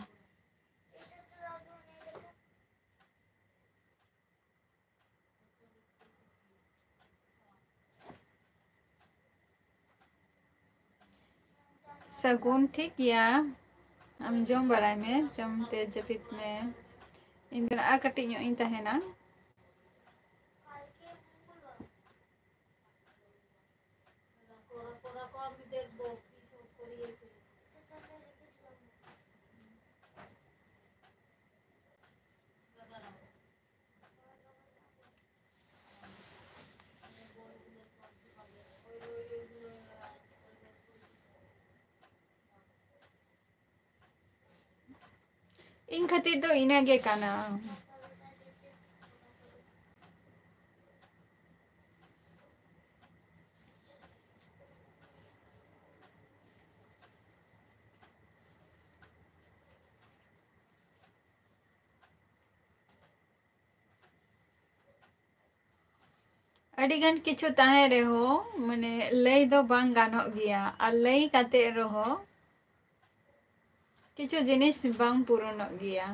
ᱥᱟᱹᱜᱩᱱ, ᱴᱷᱤᱠ ᱜᱮᱭᱟ, ᱟᱢ ᱡᱚᱢ ᱵᱟᱲᱟᱭ ᱢᱮ, ᱡᱚᱢ ᱛᱮ ᱡᱟᱹᱯᱤᱫ ᱢᱮ, ᱤᱧ ᱫᱚ ᱟᱨ ᱠᱟᱹᱴᱤᱡ ᱧᱚᱜ ᱤᱧ ᱛᱟᱦᱮᱱᱟ᱾ ᱤᱧ ᱠᱷᱟᱹᱛᱤᱨ ᱫᱚ ᱤᱱᱟᱹ ᱜᱮ ᱠᱟᱱᱟ᱾ ᱟᱹᱰᱤ ᱜᱟᱱ ᱠᱤᱪᱷᱩ ᱛᱟᱦᱮᱸ ᱨᱮᱦᱚᱸ, ᱢᱟᱱᱮ, ᱞᱟᱹᱭ ᱫᱚ ᱵᱟᱝ ᱜᱟᱱᱚᱜ ᱜᱮᱭᱟ, ᱟᱨ ᱞᱟᱹᱭ ᱠᱟᱛᱮ ᱨᱮᱦᱚᱸ ᱠᱤᱪᱷᱩ ᱡᱤᱱᱤᱥ ᱵᱟᱝ ᱯᱩᱨᱚᱱᱚᱜ ᱜᱮᱭᱟ᱾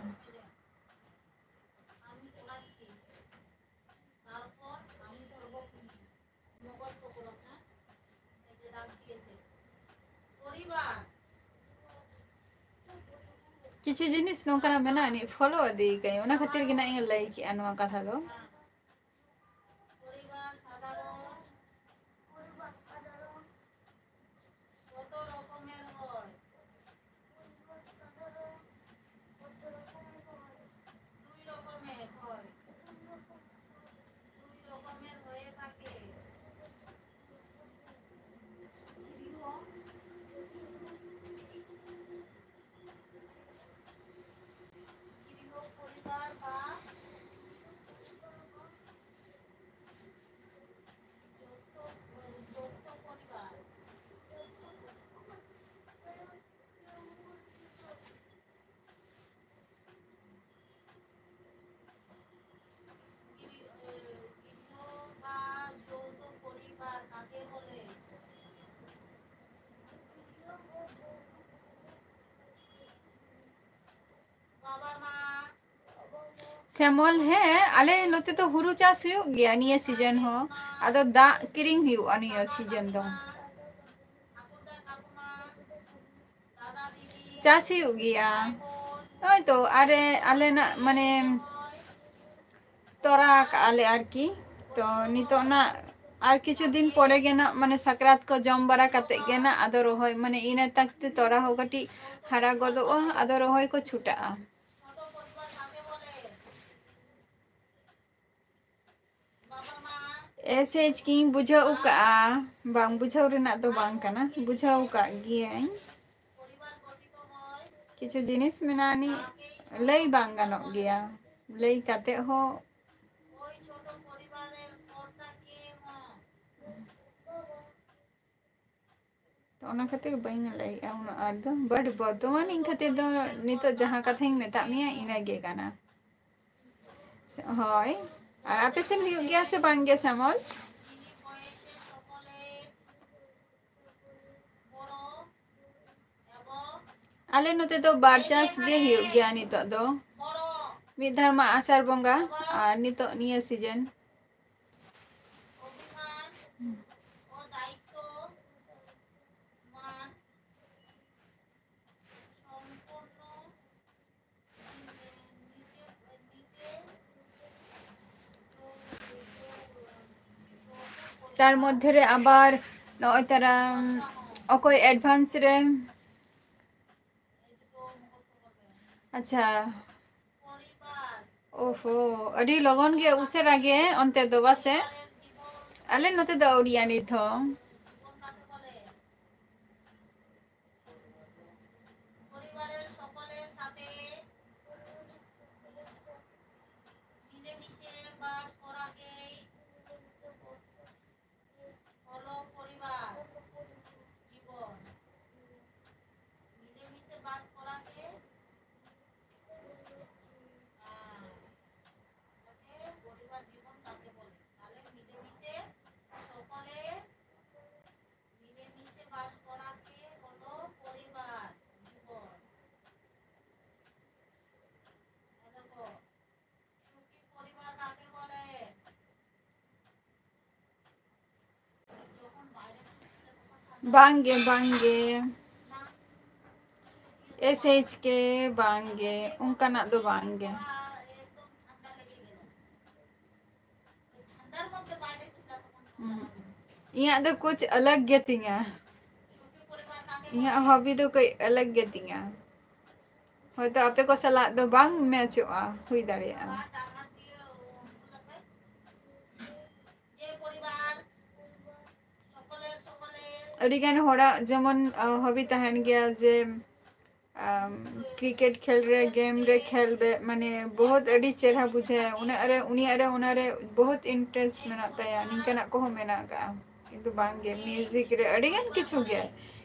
ᱠᱤᱪᱷᱩ ᱡᱤᱱᱤᱥ ᱱᱚᱝᱠᱟᱱᱟᱜ ᱢᱮᱱᱟᱜᱼᱟ, ᱟᱹᱱᱤᱡ ᱯᱷᱚᱞᱳ ᱤᱫᱤ ᱠᱟᱹᱧ, ᱚᱱᱟ ᱠᱷᱟᱹᱛᱤᱨ ᱜᱮ ᱱᱟᱜ ᱤᱧ ᱞᱟᱹᱭ ᱠᱮᱜᱼᱟ ᱱᱚᱣᱟ ᱠᱟᱛᱷᱟ ᱫᱚ᱾ ᱥᱮᱢᱚᱞ, ᱦᱮᱸ, ᱟᱞᱮ ᱱᱚᱛᱮ ᱫᱚ ᱦᱩᱲᱩ ᱪᱟᱥ ᱦᱩᱭᱩᱜ ᱜᱮᱭᱟ ᱱᱤᱭᱟᱹ ᱥᱤᱡᱮᱱ ᱦᱚᱸ᱾ ᱟᱫᱚ ᱫᱟᱜ ᱠᱤᱨᱤᱧ ᱦᱩᱭᱩᱜᱼᱟ ᱱᱤᱭᱟᱹ ᱥᱤᱡᱮᱱ ᱫᱚ᱾ ᱪᱟᱥ ᱦᱩᱭᱩᱜ ᱜᱮᱭᱟ᱾ ᱱᱚᱜᱼᱚᱭ ᱛᱚ, ᱟᱨᱮ, ᱟᱞᱮᱱᱟᱜ, ᱢᱟᱱᱮ, ᱛᱚᱨᱟ ᱟᱠᱟᱜᱼᱟ ᱞᱮ ᱟᱨᱠᱤ᱾ ᱛᱚ ᱱᱤᱛᱚᱜ ᱱᱟᱜ ᱟᱨ ᱠᱤᱪᱷᱩ ᱫᱤᱱ ᱯᱚᱨᱮ ᱜᱮ ᱱᱟᱜ, ᱢᱟᱱᱮ, ᱥᱟᱠᱨᱟᱛ ᱠᱚ ᱡᱚᱢ ᱵᱟᱲᱟ ᱠᱟᱛᱮ ᱜᱮ ᱱᱟᱜ ᱟᱫᱚ ᱨᱚᱦᱚᱭ, ᱢᱟᱱᱮ, ᱤᱱᱟᱹ ᱛᱟᱠᱛᱮ ᱛᱚᱨᱟ ᱦᱚᱸ ᱠᱟᱹᱴᱤᱡ ᱦᱟᱨᱟ ᱜᱚᱫᱚᱜᱼᱟ, ᱟᱫᱚ ᱨᱚᱦᱚᱭ ᱠᱚ ᱪᱷᱩᱴᱟᱹᱜᱼᱟ᱾ ᱮᱥᱮᱡ ᱠᱤᱧ ᱵᱩᱡᱷᱟᱹᱣ ᱠᱟᱜᱼᱟ, ᱵᱟᱝ ᱵᱩᱡᱷᱟᱹᱣ ᱨᱮᱱᱟᱜ ᱫᱚ ᱵᱟᱝ ᱠᱟᱱᱟ, ᱵᱩᱡᱷᱟᱹᱣ ᱠᱟᱜ ᱜᱤᱭᱟᱹᱧ᱾ ᱠᱤᱪᱷᱩ ᱡᱤᱱᱤᱥ ᱢᱮᱱᱟᱜᱼᱟ ᱱᱤᱡ ᱞᱟᱹᱭ ᱵᱟᱝ ᱜᱟᱱᱚᱜ ᱜᱮᱭᱟ, ᱞᱟᱹᱭ ᱠᱟᱛᱮ ᱦᱚᱸ᱾ ᱛᱚ ᱚᱱᱟ ᱠᱷᱟᱹᱛᱤᱨ ᱵᱟᱹᱧ ᱞᱟᱹᱭᱮᱜᱼᱟ ᱩᱱᱟᱹᱜ ᱟᱸᱴ ᱫᱚ, but ᱵᱚᱨᱛᱚᱢᱟᱱ ᱤᱧ ᱠᱷᱟᱹᱛᱤᱨ ᱫᱚ ᱱᱤᱛᱚᱜ ᱡᱟᱦᱟᱸ ᱠᱟᱛᱷᱟᱧ ᱢᱮᱛᱟᱜ ᱢᱮᱭᱟ ᱤᱱᱟᱹ ᱜᱮ ᱠᱟᱱᱟ᱾ ᱦᱳᱭ, ᱟᱨ ᱟᱯᱮ ᱥᱮᱱ ᱦᱩᱭᱩᱜ ᱜᱮᱭᱟ ᱥᱮ ᱵᱟᱝ ᱜᱮ ᱥᱟᱢᱚᱞ? ᱟᱞᱮ ᱱᱚᱛᱮ ᱫᱚ ᱵᱟᱨ ᱪᱟᱥ ᱜᱮ ᱦᱩᱭᱩᱜ ᱜᱮᱭᱟ ᱱᱤᱛᱚᱜ ᱫᱚ᱾ ᱢᱤᱫ ᱫᱷᱟᱣ ᱢᱟ ᱟᱥᱟᱲ ᱵᱚᱸᱜᱟ ᱟᱨ ᱱᱤᱛᱚᱜ ᱱᱤᱭᱟᱹ ᱥᱤᱡᱮᱱ᱾ ᱛᱟᱨ ᱢᱚᱫᱽᱫᱷᱮ ᱨᱮ ᱟᱵᱟᱨ ᱱᱚᱜᱼᱚᱭ ᱛᱟᱨᱟ ᱚᱠᱚᱭ advance ᱨᱮ, ᱟᱪᱪᱷᱟ, ᱳᱦᱳ, ᱟᱹᱰᱤ ᱞᱚᱜᱚᱱ ᱜᱮ, ᱩᱥᱟᱹᱨᱟ ᱜᱮ ᱚᱱᱛᱮ ᱫᱚ ᱵᱟᱥᱮ? ᱟᱞᱮ ᱱᱚᱛᱮ ᱫᱚ ᱟᱹᱣᱨᱤᱭᱟ ᱱᱤᱛ ᱦᱚᱸ᱾ পরিবারের সকলের সাথে মিলেমিশে বাস করাকেই হলো পরিবার জীবন। মিলেমিশে বাস করাকে, হ্যাঁ, তাকে পরিবার জীবন কাকে বলে? তাহলে মিলেমিশে সকলে মিলেমিশে বাস করাকে হলো পরিবার জীবন। এ দেখো, সুখী পরিবার কাকে বলে? ᱵᱟᱝᱜᱮ, ᱵᱟᱝᱜᱮ᱾ ᱮᱥ ᱮᱭᱤᱪ ᱠᱮ ᱵᱟᱝᱜᱮ, ᱚᱱᱠᱟᱱᱟᱜ ᱫᱚ ᱵᱟᱝᱜᱮ᱾ ᱦᱩᱸ᱾ ᱤᱧᱟᱹᱜ ᱫᱚ ᱠᱩᱪ ᱟᱞᱟᱜᱽ ᱜᱮ ᱛᱤᱧᱟ᱾ ᱤᱧᱟᱹᱜ ᱦᱚᱵᱤ ᱫᱚ ᱠᱟᱹᱡ ᱟᱞᱟᱜᱽ ᱜᱮ ᱛᱤᱧᱟ᱾ ᱦᱚᱭᱛᱳ ᱟᱯᱮ ᱠᱚ ᱥᱟᱞᱟᱜ ᱫᱚ ᱵᱟᱝ ᱢᱮᱪᱚᱜᱼᱟ, ᱦᱩᱭ ᱫᱟᱲᱮᱭᱟᱜᱼᱟ᱾ ᱟᱹᱰᱤᱜᱟᱱ ᱦᱚᱲᱟᱜ ᱡᱮᱢᱚᱱ, ᱟ, ᱦᱚᱵᱤ ᱛᱟᱦᱮᱱ ᱜᱮᱭᱟ ᱡᱮ, ᱟᱢ, ᱠᱨᱤᱠᱮᱴ ᱠᱷᱮᱞ ᱨᱮ, ᱜᱮᱢ ᱨᱮ ᱠᱷᱮᱞ ᱨᱮ, ᱢᱟᱱᱮ, ᱵᱚᱦᱩᱛ ᱟᱹᱰᱤ ᱪᱮᱦᱨᱟ ᱵᱩᱡᱷᱟᱹᱜᱼᱟ᱾ ᱩᱱᱟᱹᱜ ᱨᱮ, ᱩᱱᱤᱭᱟᱜ ᱨᱮ, ᱚᱱᱟ ᱨᱮ ᱵᱚᱦᱩᱛ interest ᱢᱮᱱᱟᱜ ᱛᱟᱭᱟ, ᱱᱤᱝᱠᱟᱱᱟᱜ ᱠᱚᱦᱚᱸ ᱢᱮᱱᱟᱜ ᱟᱠᱟᱜᱼᱟ᱾ ᱠᱤᱱᱛᱩ ᱵᱟᱝᱜᱮ, music ᱨᱮ ᱟᱹᱰᱤᱜᱟᱱ ᱠᱤᱪᱷᱩ ᱜᱮ,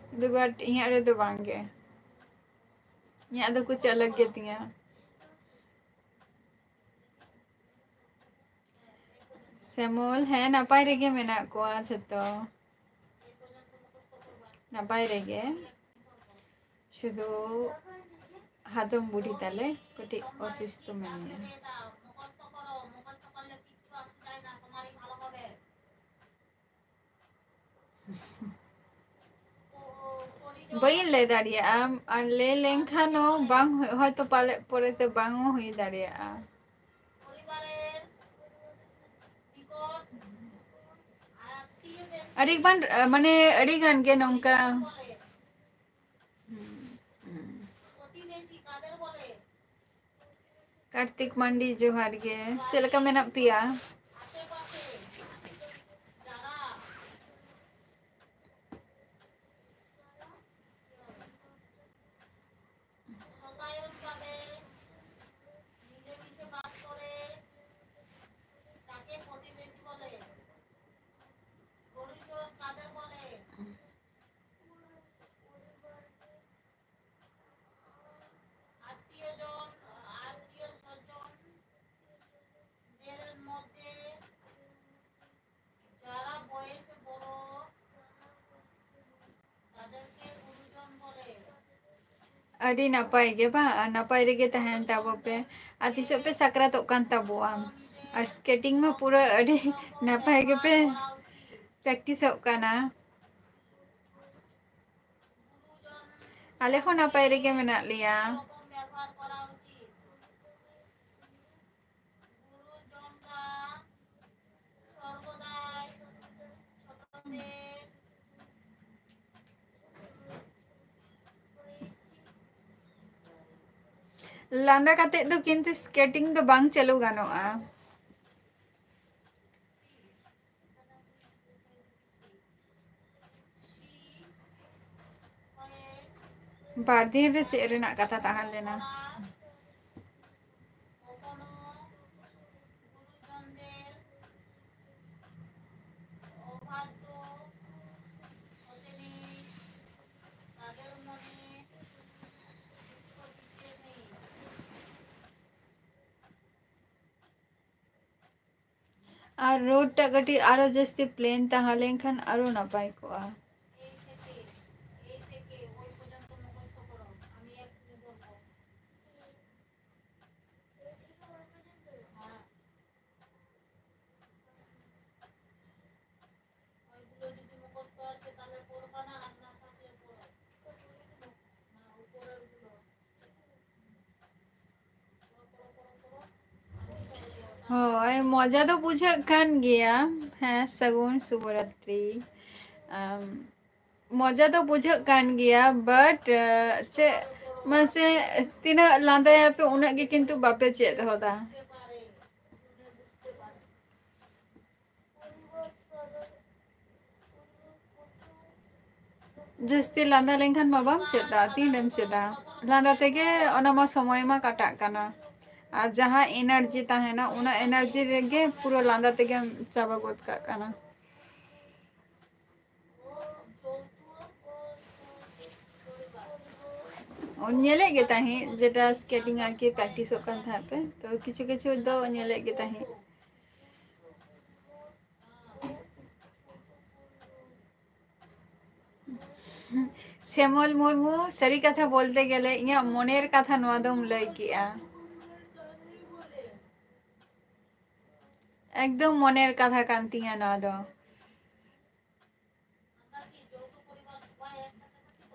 ᱠᱤᱱᱛᱩ but ᱤᱧᱟᱹᱜ ᱨᱮᱫᱚ ᱵᱟᱝᱜᱮ᱾ ᱤᱧᱟᱹᱜ ᱫᱚ ᱠᱩᱪ ᱟᱞᱟᱜᱽ ᱜᱮ ᱛᱤᱧᱟ᱾ ᱥᱮᱢᱚᱞ, ᱦᱮᱸ, ᱱᱟᱯᱟᱭ ᱨᱮᱜᱮ ᱢᱮᱱᱟᱜ ᱠᱚᱣᱟ ᱡᱷᱚᱛᱚ᱾ ᱱᱟᱯᱟᱭ ᱨᱮᱜᱮ᱾ ᱥᱩᱫᱷᱩ ᱦᱟᱛᱚᱢ ᱵᱩᱰᱷᱤ ᱛᱟᱞᱮ ᱠᱟᱹᱴᱤᱡ ᱚᱥᱩᱥᱛᱷᱚ ᱢᱮᱱᱟᱭᱟ᱾ ᱵᱟᱹᱧ ᱞᱟᱹᱭ ᱫᱟᱲᱮᱭᱟᱜᱼᱟ, ᱟᱨ ᱞᱟᱹᱭ ᱞᱮᱱᱠᱷᱟᱱ ᱦᱚᱸ ᱵᱟᱝ ᱦᱩᱭ-, ᱦᱚᱭᱛᱚ ᱯᱟᱞᱮ ᱯᱚᱨᱮᱛᱮ ᱵᱟᱝ ᱦᱚᱸ ᱦᱩᱭ ᱫᱟᱲᱮᱭᱟᱜᱼᱟ᱾ ᱟᱹᱰᱤ ᱜᱟᱱ, ᱢᱟᱱᱮ, ᱟᱹᱰᱤ ᱜᱟᱱ ᱜᱮ ᱱᱚᱝᱠᱟ᱾ ᱠᱟᱨᱛᱤᱠ ᱢᱟᱱᱰᱤ, ᱡᱚᱦᱟᱨ ᱜᱮ᱾ ᱪᱮᱫ ᱞᱮᱠᱟ ᱢᱮᱱᱟᱜ ᱯᱮᱭᱟ? ᱟᱹᱰᱤ ᱱᱟᱯᱟᱭ ᱜᱮ ᱵᱟᱝ? ᱟᱨ ᱱᱟᱯᱟᱭ ᱨᱮᱜᱮ ᱛᱟᱦᱮᱱ ᱛᱟᱵᱚ ᱯᱮ᱾ ᱟᱨ ᱛᱤᱥᱚᱜ ᱯᱮ ᱥᱟᱠᱨᱟᱛᱚᱜ ᱠᱟᱱ ᱛᱟᱵᱚᱣᱟ? ᱟᱨ skating ᱢᱟ ᱯᱩᱨᱟᱹ ᱟᱹᱰᱤ ᱱᱟᱯᱟᱭ ᱜᱮᱯᱮ practiceᱚᱜ ᱠᱟᱱᱟ᱾ ᱟᱞᱮ ᱦᱚᱸ ᱱᱟᱯᱟᱭ ᱨᱮᱜᱮ ᱢᱮᱱᱟᱜ ᱞᱮᱭᱟ᱾ ᱞᱟᱸᱫᱟ ᱠᱟᱛᱮ ᱫᱚ ᱠᱤᱱᱛᱩ skating ᱫᱚ ᱵᱟᱝ ᱪᱟᱹᱞᱩ ᱜᱟᱱᱚᱜᱼᱟ᱾ ᱵᱟᱨ ᱫᱤᱱ ᱨᱮ ᱪᱮᱫ ᱨᱮᱱᱟᱜ ᱠᱟᱛᱷᱟ ᱛᱟᱦᱮᱸ ᱞᱮᱱᱟ? ᱟᱨ ᱨᱳᱰ ᱴᱟᱜ ᱠᱟᱹᱴᱤᱡ ᱟᱨᱚ ᱡᱟᱹᱥᱛᱤ ᱯᱞᱮᱱ ᱛᱟᱦᱮᱸ ᱞᱮᱱᱠᱷᱟᱱ ᱟᱨᱚ ᱱᱟᱯᱟᱭ ᱠᱚᱜᱼᱟ᱾ ᱦᱳᱭ, ᱢᱚᱡᱟ ᱫᱚ ᱵᱩᱡᱷᱟᱹᱜ ᱠᱟᱱ ᱜᱮᱭᱟ᱾ ᱦᱮᱸ, ᱥᱟᱹᱜᱩᱱ ᱥᱩᱵᱚᱨᱟᱛᱨᱤ᱾ ᱟᱢ, ᱢᱚᱡᱟ ᱫᱚ ᱵᱩᱡᱷᱟᱹᱜ ᱠᱟᱱ ᱜᱮᱭᱟ, but, ᱟᱸ, ᱪᱮᱫ, ᱢᱟᱥᱮ, ᱛᱤᱱᱟᱹᱜ ᱞᱟᱸᱫᱟᱭᱟᱯᱮ, ᱩᱱᱟᱹᱜ ᱜᱮ ᱠᱤᱱᱛᱩ ᱵᱟᱯᱮ ᱪᱮᱫ ᱦᱚᱫᱟ᱾ ᱡᱟᱹᱥᱛᱤ ᱞᱟᱸᱫᱟ ᱞᱮᱱᱠᱷᱟᱱ ᱢᱟ ᱵᱟᱢ ᱪᱮᱫ ᱫᱟ, ᱛᱤᱱᱨᱮᱢ ᱪᱮᱫᱟ? ᱞᱟᱸᱫᱟ ᱛᱮᱜᱮ ᱚᱱᱟ ᱢᱟ ᱥᱚᱢᱚᱭ ᱢᱟ ᱠᱟᱴᱟᱜ ᱠᱟᱱᱟ᱾ ᱟᱨ ᱡᱟᱦᱟᱸ energy ᱛᱟᱦᱮᱱᱟ, ᱚᱱᱟ energy ᱨᱮᱜᱮ ᱯᱩᱨᱟᱹ ᱞᱟᱸᱫᱟ ᱛᱮᱜᱮᱢ ᱪᱟᱵᱟ ᱜᱚᱫ ᱠᱟᱜ ᱠᱟᱱᱟ᱾ ᱧᱮᱞᱮᱫ ᱜᱮ ᱛᱟᱦᱮᱸᱫ, ᱡᱮᱴᱟ skating ᱟᱨᱠᱤ practiceᱚᱜ ᱠᱟᱱ ᱛᱟᱦᱮᱸᱫ ᱯᱮ, ᱛᱚ ᱠᱤᱪᱷᱩ ᱠᱤᱪᱷᱩ ᱫᱚ ᱧᱮᱞᱮᱫ ᱜᱮ ᱛᱟᱦᱮᱸᱫ᱾ ᱥᱮᱢᱚᱞ ᱢᱩᱨᱢᱩ, ᱥᱟᱹᱨᱤ ᱠᱟᱛᱷᱟ ᱵᱚᱞᱛᱮ ᱜᱮᱞᱮ ᱤᱧᱟᱹᱜ ᱢᱚᱱᱮᱨ ᱠᱟᱛᱷᱟ ᱱᱚᱣᱟ ᱫᱚᱢ ᱞᱟᱹᱭ ᱠᱮᱜᱼᱟ᱾ ᱮᱠᱫᱚᱢ ᱢᱚᱱᱮᱨ ᱠᱟᱛᱷᱟ ᱠᱟᱱ ᱛᱤᱧᱟᱹ ᱱᱚᱣᱟ ᱫᱚ᱾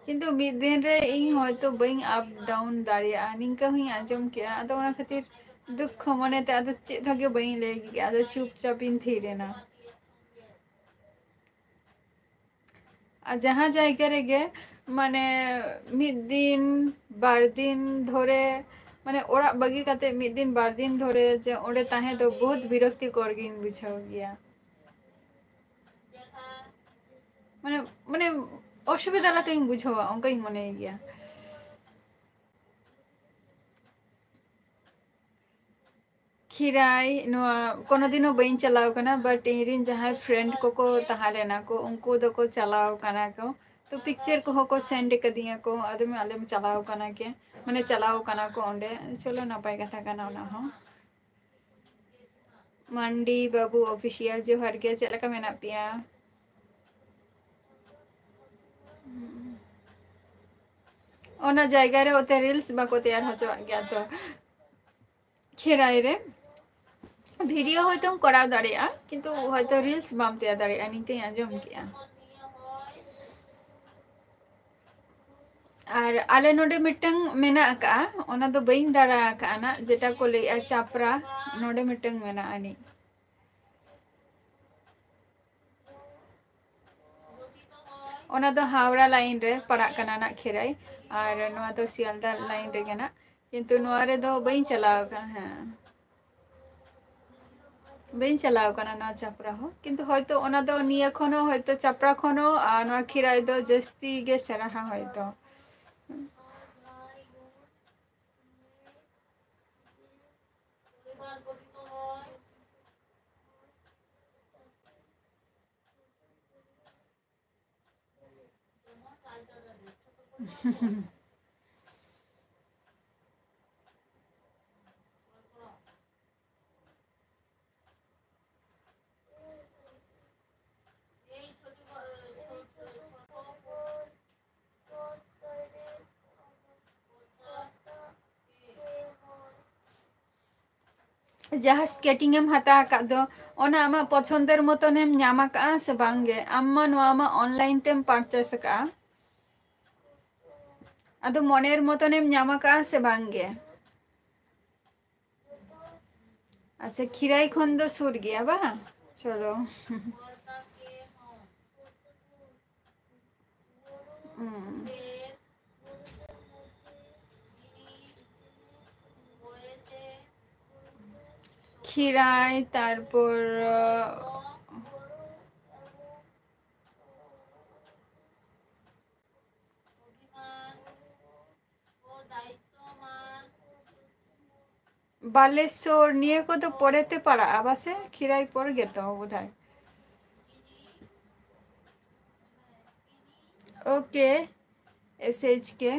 ᱠᱤᱱᱛᱩ ᱢᱤᱫ ᱫᱤᱱ ᱨᱮ ᱤᱧ ᱦᱚᱭᱛᱳ ᱵᱟᱹᱧ up down ᱫᱟᱲᱮᱭᱟᱜᱼᱟ, ᱱᱤᱝᱠᱟᱹ ᱦᱚᱸᱧ ᱟᱸᱡᱚᱢ ᱠᱮᱜᱼᱟ᱾ ᱟᱫᱚ ᱚᱱᱟ ᱠᱷᱟᱹᱛᱤᱨ ᱫᱩᱠᱠᱷᱚ ᱢᱚᱱᱮᱛᱮ ᱟᱫᱚ ᱪᱮᱫ ᱦᱚᱸ ᱜᱮ ᱵᱟᱹᱧ ᱞᱟᱹᱭ ᱠᱮᱜᱼᱟ, ᱟᱫᱚ ᱪᱩᱯᱪᱟᱯ ᱤᱧ ᱛᱷᱤᱨ ᱮᱱᱟ᱾ ᱟᱨ ᱡᱟᱦᱟᱸ ᱡᱟᱭᱜᱟ ᱨᱮᱜᱮ, ᱢᱟᱱᱮ, ᱢᱤᱫ ᱫᱤᱱ, ᱵᱟᱨ ᱫᱤᱱ ᱫᱷᱚᱨᱮ, ᱢᱟᱱᱮ, ᱚᱲᱟᱜ ᱵᱟᱹᱜᱤ ᱠᱟᱛᱮ ᱢᱤᱫ ᱫᱤᱱ, ᱵᱟᱨ ᱫᱤᱱ ᱫᱷᱚᱨᱮ ᱡᱮ ᱚᱸᱰᱮ ᱛᱟᱦᱮᱸ ᱫᱚ ᱵᱚᱦᱩᱛ ᱵᱤᱨᱚᱠᱛᱤᱠᱚᱨ ᱜᱤᱧ ᱵᱩᱡᱷᱟᱹᱣ ᱜᱮᱭᱟ᱾ ᱢᱟᱱᱮ, ᱢᱟᱱᱮ, ᱚᱥᱩᱵᱤᱫᱷᱟ ᱞᱮᱠᱟᱧ ᱵᱩᱡᱷᱟᱹᱣᱟ, ᱚᱱᱠᱟᱧ ᱢᱚᱱᱮᱭ ᱜᱮᱭᱟ᱾ ᱠᱷᱤᱨᱟᱭ, ᱱᱚᱣᱟ ᱠᱳᱱᱳ ᱫᱤᱱ ᱦᱚᱸ ᱵᱟᱹᱧ ᱪᱟᱞᱟᱣ ᱠᱟᱱᱟ, but ᱤᱧᱨᱮᱱ ᱡᱟᱦᱟᱸᱭ friend ᱠᱚᱠᱚ ᱛᱟᱦᱮᱸ ᱞᱮᱱᱟ ᱠᱚ, ᱩᱱᱠᱩ ᱫᱚᱠᱚ ᱪᱟᱞᱟᱣ ᱠᱟᱱᱟ ᱠᱚ᱾ ᱛᱚ, picture ᱠᱚᱦᱚᱸ ᱠᱚ send ᱠᱟᱫᱤᱧᱟ ᱠᱚ, ᱟᱫᱚ ᱢᱮ-, ᱟᱞᱮᱢ ᱪᱟᱞᱟᱣ ᱠᱟᱱᱟ ᱠᱮ, ᱢᱟᱱᱮ, ᱪᱟᱞᱟᱣ ᱠᱟᱱᱟ ᱠᱚ ᱚᱸᱰᱮ᱾ ᱪᱚᱞᱚ, ᱱᱟᱯᱟᱭ ᱠᱟᱛᱷᱟ ᱠᱟᱱᱟ ᱚᱱᱟ ᱦᱚᱸ᱾ ᱢᱟᱱᱰᱤ ᱵᱟᱹᱵᱩ ᱚᱯᱷᱤᱥᱤᱭᱟᱞ, ᱡᱚᱦᱟᱨ ᱜᱮ, ᱪᱮᱫ ᱞᱮᱠᱟ ᱢᱮᱱᱟᱜ ᱯᱮᱭᱟ? ᱚᱱᱟ ᱡᱟᱭᱜᱟ ᱨᱮ ᱚᱛᱮ ᱨᱤᱞᱥ ᱵᱟᱠᱚ ᱛᱮᱭᱟᱨ ᱦᱚᱪᱚᱣᱟᱜ ᱜᱮᱭᱟ ᱛᱚ᱾ ᱠᱷᱮᱨᱟᱭ ᱨᱮ ᱵᱷᱤᱰᱤᱭᱳ ᱦᱚᱭᱛᱳᱢ ᱠᱚᱨᱟᱣ ᱫᱟᱲᱮᱭᱟᱜᱼᱟ, ᱠᱤᱱᱛᱩ ᱦᱚᱭᱛᱳ ᱨᱤᱞᱥ ᱵᱟᱢ ᱛᱮᱭᱟᱨ ᱫᱟᱲᱮᱭᱟᱜᱼᱟ, ᱱᱤᱝᱠᱟᱹᱧ ᱟᱸᱡᱚᱢ ᱠᱮᱜᱼᱟ᱾ ᱟᱨ ᱟᱞᱮ ᱱᱚᱰᱮ ᱢᱤᱫᱴᱟᱝ ᱢᱮᱱᱟᱜ ᱟᱠᱟᱜᱼᱟ, ᱚᱱᱟ ᱫᱚ ᱵᱟᱹᱧ ᱫᱟᱬᱟ ᱟᱠᱟᱜᱼᱟ ᱱᱟᱜ, ᱡᱮᱴᱟ ᱠᱚ ᱞᱟᱹᱭᱮᱜᱼᱟ ᱪᱟᱯᱨᱟ, ᱱᱚᱰᱮ ᱢᱤᱫᱴᱟᱝ ᱢᱮᱱᱟᱜᱼᱟ ᱟᱹᱱᱤᱡ᱾ ᱚᱱᱟ ᱫᱚ ᱦᱟᱣᱲᱟ ᱞᱟᱭᱤᱱ ᱨᱮ ᱯᱟᱲᱟᱜ ᱠᱟᱱᱟ ᱱᱟᱜ ᱠᱷᱮᱨᱟᱭ, ᱟᱨ ᱱᱚᱣᱟ ᱫᱚ ᱥᱤᱭᱟᱞᱫᱟ ᱞᱟᱭᱤᱱ ᱨᱮᱜᱮ ᱱᱟᱜ, ᱠᱤᱱᱛᱩ ᱱᱚᱣᱟ ᱨᱮᱫᱚ ᱵᱟᱹᱧ ᱪᱟᱞᱟᱣ ᱟᱠᱟᱱᱟ᱾ ᱦᱮᱸ, ᱵᱟᱹᱧ ᱪᱟᱞᱟᱣ ᱟᱠᱟᱱᱟ ᱱᱚᱣᱟ ᱪᱟᱯᱨᱟ ᱦᱚᱸ, ᱠᱤᱱᱛᱩ ᱦᱚᱭᱛᱳ ᱚᱱᱟ ᱫᱚ ᱱᱤᱭᱟᱹ ᱠᱷᱚᱱ ᱦᱚᱸ, ᱦᱚᱭᱛᱳ ᱪᱟᱯᱨᱟ ᱠᱷᱚᱱ ᱦᱚᱸ ᱟᱨ ᱱᱚᱣᱟ ᱠᱷᱤᱨᱟᱭ ᱫᱚ ᱡᱟᱹᱥᱛᱤ ᱜᱮ ᱥᱮᱨᱟᱦᱟ ᱦᱚᱭᱛᱳ᱾ ᱡᱟᱦᱟᱸ ᱥᱠᱮᱴᱤᱝ ᱮᱢ ᱦᱟᱛᱟᱣ ᱟᱠᱟᱫ ᱫᱚ, ᱚᱱᱟ ᱟᱢᱟᱜ ᱯᱚᱪᱷᱚᱱᱫᱮᱨ ᱢᱚᱛᱚᱱᱮᱢ ᱧᱟᱢ ᱟᱠᱟᱫᱼᱟ ᱥᱮ ᱵᱟᱝ ᱜᱮ? ᱟᱢ ᱢᱟ ᱱᱚᱣᱟ ᱢᱟ ᱚᱱᱞᱟᱭᱤᱱ ᱛᱮᱢ ᱯᱟᱨᱪᱮᱥ ᱟᱠᱟᱫᱼᱟ, ᱟᱫᱚ ᱢᱚᱱᱮᱨ ᱢᱚᱛᱚᱱᱮᱢ ᱧᱟᱢ ᱟᱠᱟᱫᱼᱟ ᱥᱮ ᱵᱟᱝ ᱜᱮ? ᱟᱪᱪᱷᱟ, ᱠᱷᱤᱨᱟᱭ ᱠᱷᱚᱱ ᱫᱚ ᱥᱩᱨ ᱜᱮᱭᱟ ᱵᱟᱝ? ᱪᱚᱞᱚ᱾ ᱦᱩᱸ᱾ ᱠᱷᱤᱨᱟᱭ, ᱛᱟᱨᱯᱚᱨ, ᱟᱸ, ᱵᱟᱞᱮᱥᱚᱨ, ᱱᱤᱭᱟᱹ ᱠᱚᱫᱚ ᱯᱚᱨᱮᱛᱮ ᱯᱟᱲᱟᱜᱼᱟ ᱵᱟᱥᱮ? ᱠᱷᱤᱨᱟᱭ ᱯᱚᱨ ᱜᱮᱛᱚ ᱵᱳᱫᱷᱚᱭ᱾ ᱳᱠᱮ, ᱮᱥ ᱮᱭᱤᱪ ᱠᱮ,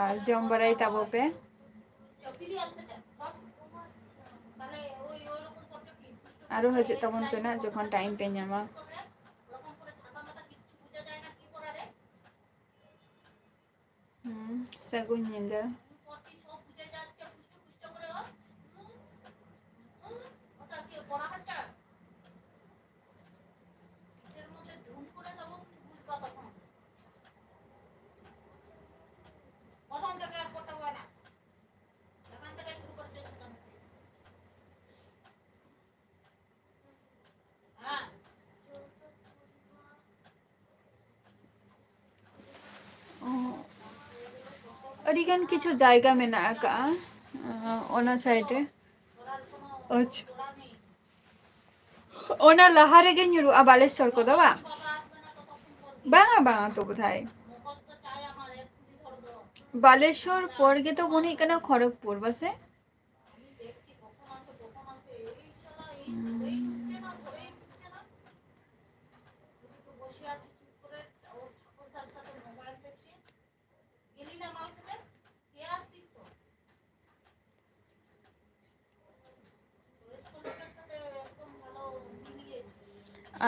ᱟᱨ ᱡᱚᱢ ᱵᱟᱲᱟᱭ ᱛᱟᱵᱚ ᱯᱮ᱾ ᱪᱚᱯᱤᱞᱤ ᱟᱢ ᱥᱮ ᱪᱮᱫ? ᱵᱟᱥ? ᱛᱟᱦᱞᱮ ᱳᱭ, ᱳᱭ ᱨᱚᱠᱚᱢ ᱠᱚᱨᱪᱚ ᱠᱤ? ᱟᱨᱚ ᱦᱤᱡᱩᱜ ᱛᱟᱵᱚᱱ ᱯᱮ ᱱᱟᱜ ᱡᱚᱠᱷᱚᱱ time ᱯᱮ ᱧᱟᱢᱟ᱾ ᱦᱩᱸ, ᱥᱟᱹᱜᱩᱱ ᱧᱤᱫᱟᱹ᱾ ᱚ, ᱟᱹᱰᱤᱜᱟᱱ ᱠᱤᱪᱷᱩ ᱡᱟᱭᱜᱟ ᱢᱮᱱᱟᱜ ᱟᱠᱟᱜᱼᱟ, ᱚ, ᱚᱱᱟ side ᱨᱮ᱾ ᱟᱪᱪᱷᱟ, ᱚᱱᱟ ᱞᱟᱦᱟ ᱨᱮᱜᱮ ᱧᱩᱨᱩᱜᱼᱟ ᱵᱟᱞᱮᱥᱚᱨ ᱠᱚᱫᱚ, ᱵᱟᱝ? ᱵᱟᱝᱟ, ᱵᱟᱝᱟ ᱛᱚ ᱵᱳᱫᱷᱚᱭ᱾ ᱵᱟᱞᱮᱥᱚᱨ ᱯᱚᱨ ᱜᱮᱛᱚ ᱢᱚᱱᱮ ᱦᱩᱭᱩᱜ ᱠᱟᱱᱟ ᱠᱷᱚᱲᱚᱜᱽᱯᱩᱨ, ᱵᱟᱥᱮ?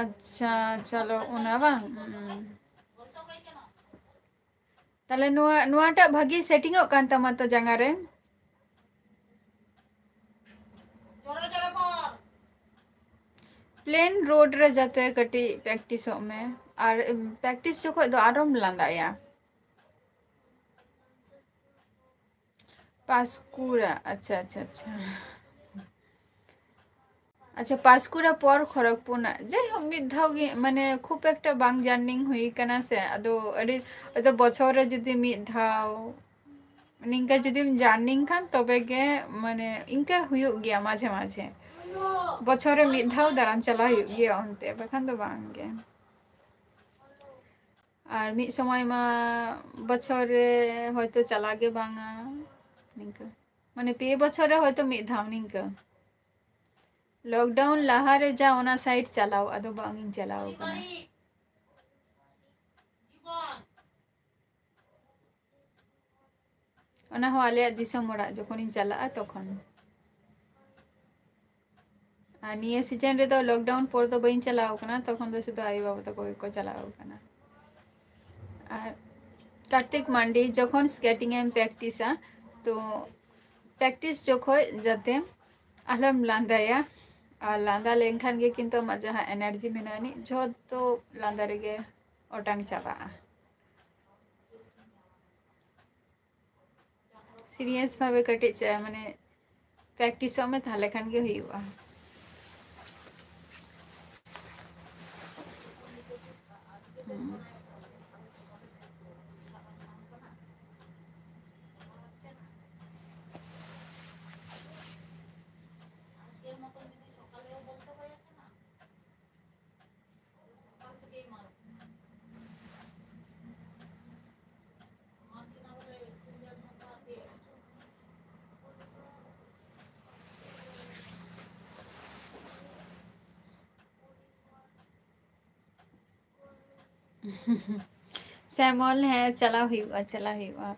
ᱟᱪᱪᱷᱟ, ᱪᱚᱞᱚ, ᱚᱱᱟ ᱵᱟᱝ? ᱦᱩᱸ᱾ ᱛᱟᱦᱞᱮ ᱱᱚᱣᱟ, ᱱᱚᱣᱟᱴᱟᱜ ᱵᱷᱟᱜᱤ setting ᱚᱜ ᱠᱟᱱ ᱛᱟᱢᱟ ᱛᱚ ᱡᱟᱸᱜᱟ ᱨᱮ? Plain road ᱨᱮ ᱡᱟᱛᱮ ᱠᱟᱹᱴᱤᱡ practice ᱚᱜ ᱢᱮ, ᱟᱨ practice ᱡᱚᱠᱷᱚᱡ ᱫᱚ ᱟᱨᱚᱢ ᱞᱟᱸᱫᱟᱭᱟ᱾ ᱯᱟᱸᱥᱠᱩᱲᱟ, ᱟᱪᱪᱷᱟ, ᱟᱪᱪᱷᱟ, ᱟᱪᱪᱷᱟ᱾ ᱟᱪᱪᱷᱟ, ᱯᱟᱸᱥᱠᱩᱲᱟ ᱯᱚᱨ ᱠᱷᱚᱲᱚᱜᱽᱯᱩᱨ ᱱᱟᱜ, ᱡᱟᱭᱦᱳᱠ, ᱢᱤᱫ ᱫᱷᱟᱣ ᱜᱮ, ᱢᱟᱱᱮ, ᱠᱷᱩᱵ ᱮᱠᱴᱟ ᱵᱟᱝ journeying ᱦᱩᱭ ᱠᱟᱱᱟ ᱥᱮ, ᱟᱫᱚ ᱟᱹᱰᱤ, ᱟᱫᱚ ᱵᱚᱪᱷᱚᱨ ᱨᱮ ᱡᱩᱫᱤ ᱢᱤᱫ ᱫᱷᱟᱣ ᱱᱤᱝᱠᱟ ᱡᱩᱫᱤᱢ journeying ᱠᱷᱟᱱ, ᱛᱚᱵᱮ ᱜᱮ, ᱢᱟᱱᱮ, ᱤᱱᱠᱟ ᱦᱩᱭᱩᱜ ᱜᱮᱭᱟ ᱢᱟᱡᱷᱮ ᱢᱟᱡᱷᱮ, ᱵᱚᱪᱷᱚᱨ ᱨᱮ ᱢᱤᱫ ᱫᱷᱟᱣ ᱫᱟᱬᱟᱱ ᱪᱟᱞᱟᱣ ᱦᱩᱭᱩᱜ ᱜᱮᱭᱟ ᱚᱱᱛᱮ, ᱵᱟᱠᱷᱟᱱ ᱫᱚ ᱵᱟᱝ ᱜᱮ᱾ ᱟᱨ ᱢᱤᱫ ᱥᱚᱢᱚᱭ ᱢᱟ ᱵᱚᱪᱷᱚᱨ ᱨᱮ ᱦᱚᱭᱛᱳ ᱪᱟᱞᱟᱣ ᱜᱮ ᱵᱟᱝᱟ, ᱱᱤᱝᱠᱟᱹ, ᱢᱟᱱᱮ, ᱯᱮ ᱵᱚᱪᱷᱚᱨ ᱨᱮ ᱦᱚᱭᱛᱳ ᱢᱤᱫ ᱫᱷᱟᱣ ᱱᱤᱝᱠᱟᱹ᱾ Lockdown ᱞᱟᱦᱟ ᱨᱮ ᱡᱟ ᱚᱱᱟ side ᱪᱟᱞᱟᱣ, ᱟᱫᱚ ᱵᱟᱝ ᱤᱧ ᱪᱟᱞᱟᱣ ᱠᱟᱱᱟ᱾ ᱚᱱᱟ ᱦᱚᱸ ᱟᱞᱮᱭᱟᱜ ᱫᱤᱥᱚᱢ ᱚᱲᱟᱜ ᱡᱚᱠᱷᱚᱱᱤᱧ ᱪᱟᱞᱟᱜᱼᱟ ᱛᱚᱠᱷᱚᱱ᱾ ᱟᱨ ᱱᱤᱭᱟᱹ ᱥᱤᱡᱮᱱ ᱨᱮᱫᱚ ᱞᱚᱠᱰᱟᱣᱩᱱ ᱯᱚᱨ ᱫᱚ ᱵᱟᱹᱧ ᱪᱟᱞᱟᱣ ᱠᱟᱱᱟ, ᱛᱚᱠᱷᱚᱱ ᱫᱚ ᱥᱩᱫᱷᱩ ᱟᱭᱳ ᱵᱟᱵᱟ ᱛᱟᱠᱚ ᱜᱮᱠᱚ ᱪᱟᱞᱟᱣ ᱠᱟᱱᱟ᱾ ᱟᱨ ᱠᱟᱨᱛᱤᱠ ᱢᱟᱱᱰᱤ, ᱡᱚᱠᱷᱚᱱ ᱥᱠᱮᱴᱤᱝ ᱮᱢ ᱯᱨᱮᱠᱴᱤᱥᱟ, ᱛᱚ ᱯᱨᱮᱠᱴᱤᱥ ᱡᱚᱠᱷᱚᱡ ᱡᱟᱛᱮ ᱟᱞᱚᱢ ᱞᱟᱸᱫᱟᱭᱟ᱾ ᱟᱨ ᱞᱟᱸᱫᱟ ᱞᱮᱱᱠᱷᱟᱱ ᱜᱮ ᱠᱤᱱᱛᱩ ᱟᱢᱟᱜ ᱡᱟᱦᱟᱸ ᱮᱱᱟᱨᱡᱤ ᱢᱮᱱᱟᱜ ᱟᱹᱱᱤᱡ, ᱡᱷᱚᱛᱚ ᱞᱟᱸᱫᱟ ᱨᱮᱜᱮ ᱚᱴᱟᱝ ᱪᱟᱵᱟᱜᱼᱟ᱾ ᱥᱤᱨᱤᱭᱟᱥ ᱵᱷᱟᱵᱮ ᱠᱟᱹᱴᱤᱡ ᱪᱮ-, ᱢᱟᱱᱮ ᱯᱨᱮᱠᱴᱤᱥᱚᱜ ᱢᱮ, ᱛᱟᱦᱞᱮ ᱠᱷᱟᱱ ᱜᱮ ᱦᱩᱭᱩᱜᱼᱟ᱾ ᱦᱩᱸ᱾ ᱥᱮᱢᱚᱞ, ᱦᱮᱸ, ᱪᱟᱞᱟᱣ ᱦᱩᱭᱩᱜᱼᱟ, ᱪᱟᱞᱟᱣ ᱦᱩᱭᱩᱜᱼᱟ᱾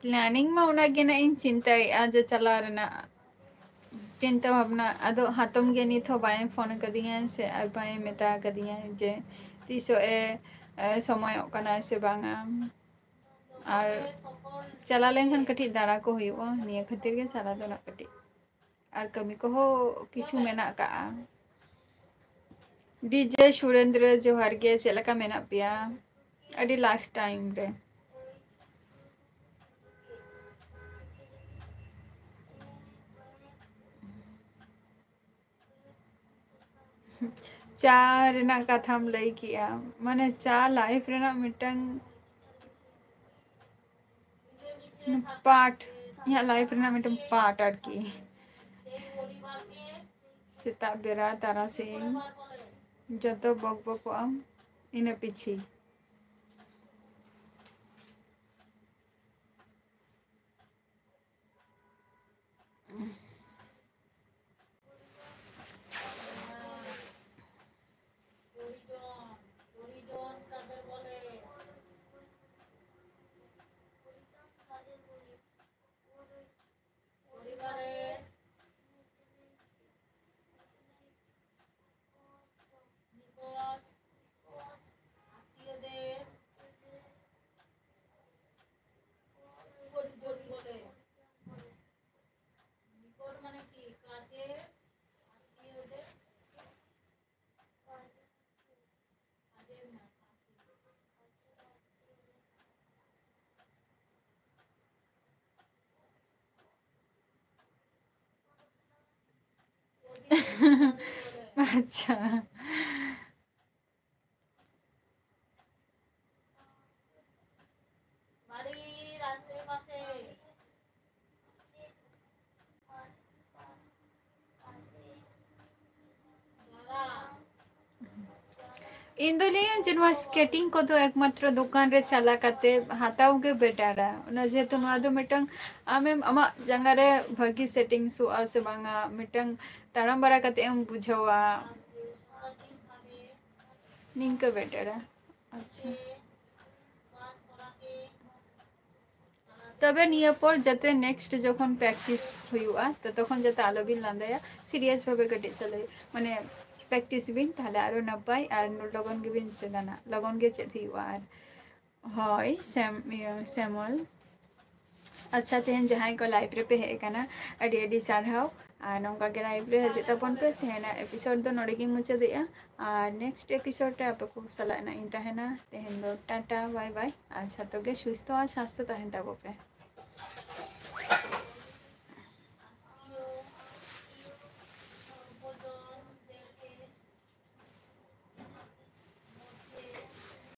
ᱯᱞᱮᱱᱤᱝ ᱢᱟ ᱚᱱᱟ ᱜᱮ ᱱᱟᱜ ᱤᱧ ᱪᱤᱱᱛᱟᱹᱭᱮᱫᱼᱟ ᱡᱮ ᱪᱟᱞᱟᱣ ᱨᱮᱱᱟᱜ ᱪᱤᱱᱛᱟᱹ ᱵᱷᱟᱵᱽᱱᱟ᱾ ᱟᱫᱚ ᱦᱟᱛᱚᱢ ᱜᱮ ᱱᱤᱛ ᱦᱚᱸ ᱵᱟᱭ ᱯᱷᱳᱱ ᱟᱠᱟᱫᱤᱧᱟ ᱥᱮ ᱟᱨ ᱵᱟᱭ ᱢᱮᱛᱟ ᱟᱠᱟᱫᱤᱧᱟ ᱡᱮ ᱛᱤᱥᱚᱜ ᱮ, ᱮ, ᱥᱚᱢᱚᱭᱚᱜ ᱠᱟᱱᱟ ᱥᱮ ᱵᱟᱝᱟ᱾ ᱟᱨ ᱪᱟᱞᱟᱣ ᱞᱮᱱᱠᱷᱟᱱ ᱠᱟᱹᱴᱤᱡ ᱫᱟᱬᱟ ᱠᱚ ᱦᱩᱭᱩᱜᱼᱟ, ᱱᱤᱭᱟᱹ ᱠᱷᱟᱹᱛᱤᱨ ᱜᱮ ᱪᱟᱞᱟᱣ ᱫᱚ ᱱᱟᱜ ᱠᱟᱹᱴᱤᱡ᱾ ᱟᱨ ᱠᱟᱹᱢᱤ ᱠᱚᱦᱚᱸ ᱠᱤᱪᱷᱩ ᱢᱮᱱᱟᱜ ᱟᱠᱟᱜᱼᱟ᱾ ᱰᱤᱡᱮ ᱥᱩᱨᱮᱱᱫᱨᱚ, ᱡᱚᱦᱟᱨ ᱜᱮ, ᱪᱮᱫ ᱞᱮᱠᱟ ᱢᱮᱱᱟᱜ ᱯᱮᱭᱟ? ᱟᱹᱰᱤ ᱞᱟᱥᱴ ᱴᱟᱭᱤᱢ ᱨᱮ᱾ ᱪᱟ ᱨᱮᱱᱟᱜ ᱠᱟᱛᱷᱟᱢ ᱞᱟᱹᱭ ᱠᱮᱜᱼᱟ, ᱢᱟᱱᱮ ᱪᱟ ᱞᱟᱭᱤᱯᱷ ᱨᱮᱱᱟᱜ ᱢᱤᱫᱴᱟᱝ ᱯᱟᱨᱴ, ᱤᱧᱟᱹᱜ ᱞᱟᱭᱤᱯᱷ ᱨᱮᱱᱟᱜ ᱢᱤᱫᱴᱟᱝ ᱯᱟᱨᱴ ᱟᱨᱠᱤ᱾ ᱥᱮᱛᱟᱜ ᱵᱮᱲᱟ, ᱛᱟᱨᱟᱥᱤᱧ, ᱡᱚᱛᱚ ᱵᱚᱠ ᱵᱚᱠᱚᱜ ᱟᱢ, ᱤᱱᱟᱹ ᱯᱤᱪᱷᱤ᱾ ᱟᱪᱪᱷᱟ᱾ ᱤᱧ ᱫᱚ ᱞᱟᱹᱭᱟᱹᱧ ᱡᱮ ᱱᱚᱣᱟ skating ᱠᱚᱫᱚ ᱮᱠᱢᱟᱛᱨᱚ ᱫᱚᱠᱟᱱ ᱨᱮ ᱪᱟᱞᱟᱣ ᱠᱟᱛᱮ ᱦᱟᱛᱟᱣ ᱜᱮ ᱵᱮᱴᱟᱨᱟ᱾ ᱚᱱᱟ ᱡᱮᱦᱮᱛᱩ ᱱᱚᱣᱟ ᱫᱚ ᱢᱤᱫᱴᱟᱝ ᱟᱢᱮᱢ ᱟᱢᱟᱜ ᱡᱟᱸᱜᱟ ᱨᱮ ᱵᱷᱟᱹᱜᱤ ᱥᱮᱴᱤᱝᱥᱚᱜᱼᱟ ᱥᱮ ᱵᱟᱝᱟ, ᱢᱤᱫᱴᱟᱝ ᱛᱟᱲᱟᱢ ᱵᱟᱲᱟ ᱠᱟᱛᱮ ᱮᱢ ᱵᱩᱡᱷᱟᱹᱣᱟ, ᱱᱤᱝᱠᱟᱹ ᱵᱮᱴᱟᱨᱟ᱾ ᱟᱪᱪᱷᱟ᱾ ᱛᱚᱵᱮ ᱱᱤᱭᱟᱹ ᱯᱚᱨ ᱡᱟᱛᱮ next ᱡᱚᱠᱷᱚᱱ practice ᱦᱩᱭᱩᱜᱼᱟ, ᱛᱚ ᱛᱚᱠᱷᱚᱱ ᱡᱟᱛᱮ ᱟᱞᱚᱵᱤᱱ ᱞᱟᱸᱫᱟᱭᱟ, serious ᱵᱷᱟᱵᱮ ᱠᱟᱹᱴᱤᱡ ᱪᱟᱞᱟᱜ, ᱢᱟᱱᱮ, practice ᱵᱤᱱ, ᱛᱟᱦᱞᱮ ᱟᱨᱚ ᱱᱟᱯᱟᱭ ᱟᱨ ᱞᱚᱜᱚᱱ ᱜᱮᱵᱤᱱ ᱪᱮᱫᱟ ᱱᱟᱜ, ᱞᱚᱜᱚᱱ ᱜᱮ ᱪᱮᱫ ᱦᱩᱭᱩᱜᱼᱟ᱾ ᱟᱨ ᱦᱳᱭ, ᱥᱮᱢ-, ᱤᱭᱟᱹ, ᱥᱮᱢᱚᱞ᱾ ᱟᱪᱪᱷᱟ, ᱛᱮᱦᱮᱧ ᱡᱟᱦᱟᱸᱭ ᱠᱚ live ᱨᱮᱯᱮ ᱦᱮᱡ ᱟᱠᱟᱱᱟ, ᱟᱹᱰᱤ ᱟᱹᱰᱤ ᱥᱟᱨᱦᱟᱣ᱾ ᱟᱨ ᱱᱚᱝᱠᱟ ᱜᱮ live ᱨᱮ ᱦᱤᱡᱩᱜ ᱛᱟᱵᱚᱱ ᱯᱮ᱾ ᱛᱮᱦᱮᱧᱟᱜ episode ᱫᱚ ᱱᱚᱰᱮ ᱜᱤᱧ ᱢᱩᱪᱟᱹᱫᱮᱜᱼᱟ᱾ ᱟᱨ next episode ᱨᱮ ᱟᱯᱮ ᱠᱚ ᱥᱟᱞᱟᱜ ᱱᱟᱜ ᱤᱧ ᱛᱟᱦᱮᱱᱟ᱾ ᱛᱮᱦᱮᱧ ᱫᱚ ᱴᱟᱴᱟ, bye bye᱾ ᱟᱨ ᱡᱷᱚᱛᱚ ᱜᱮ ᱥᱩᱥᱛᱷᱚ ᱟᱨ ᱥᱟᱥᱛᱷᱚ ᱛᱟᱦᱮᱱ ᱛᱟᱵᱚ ᱯᱮ᱾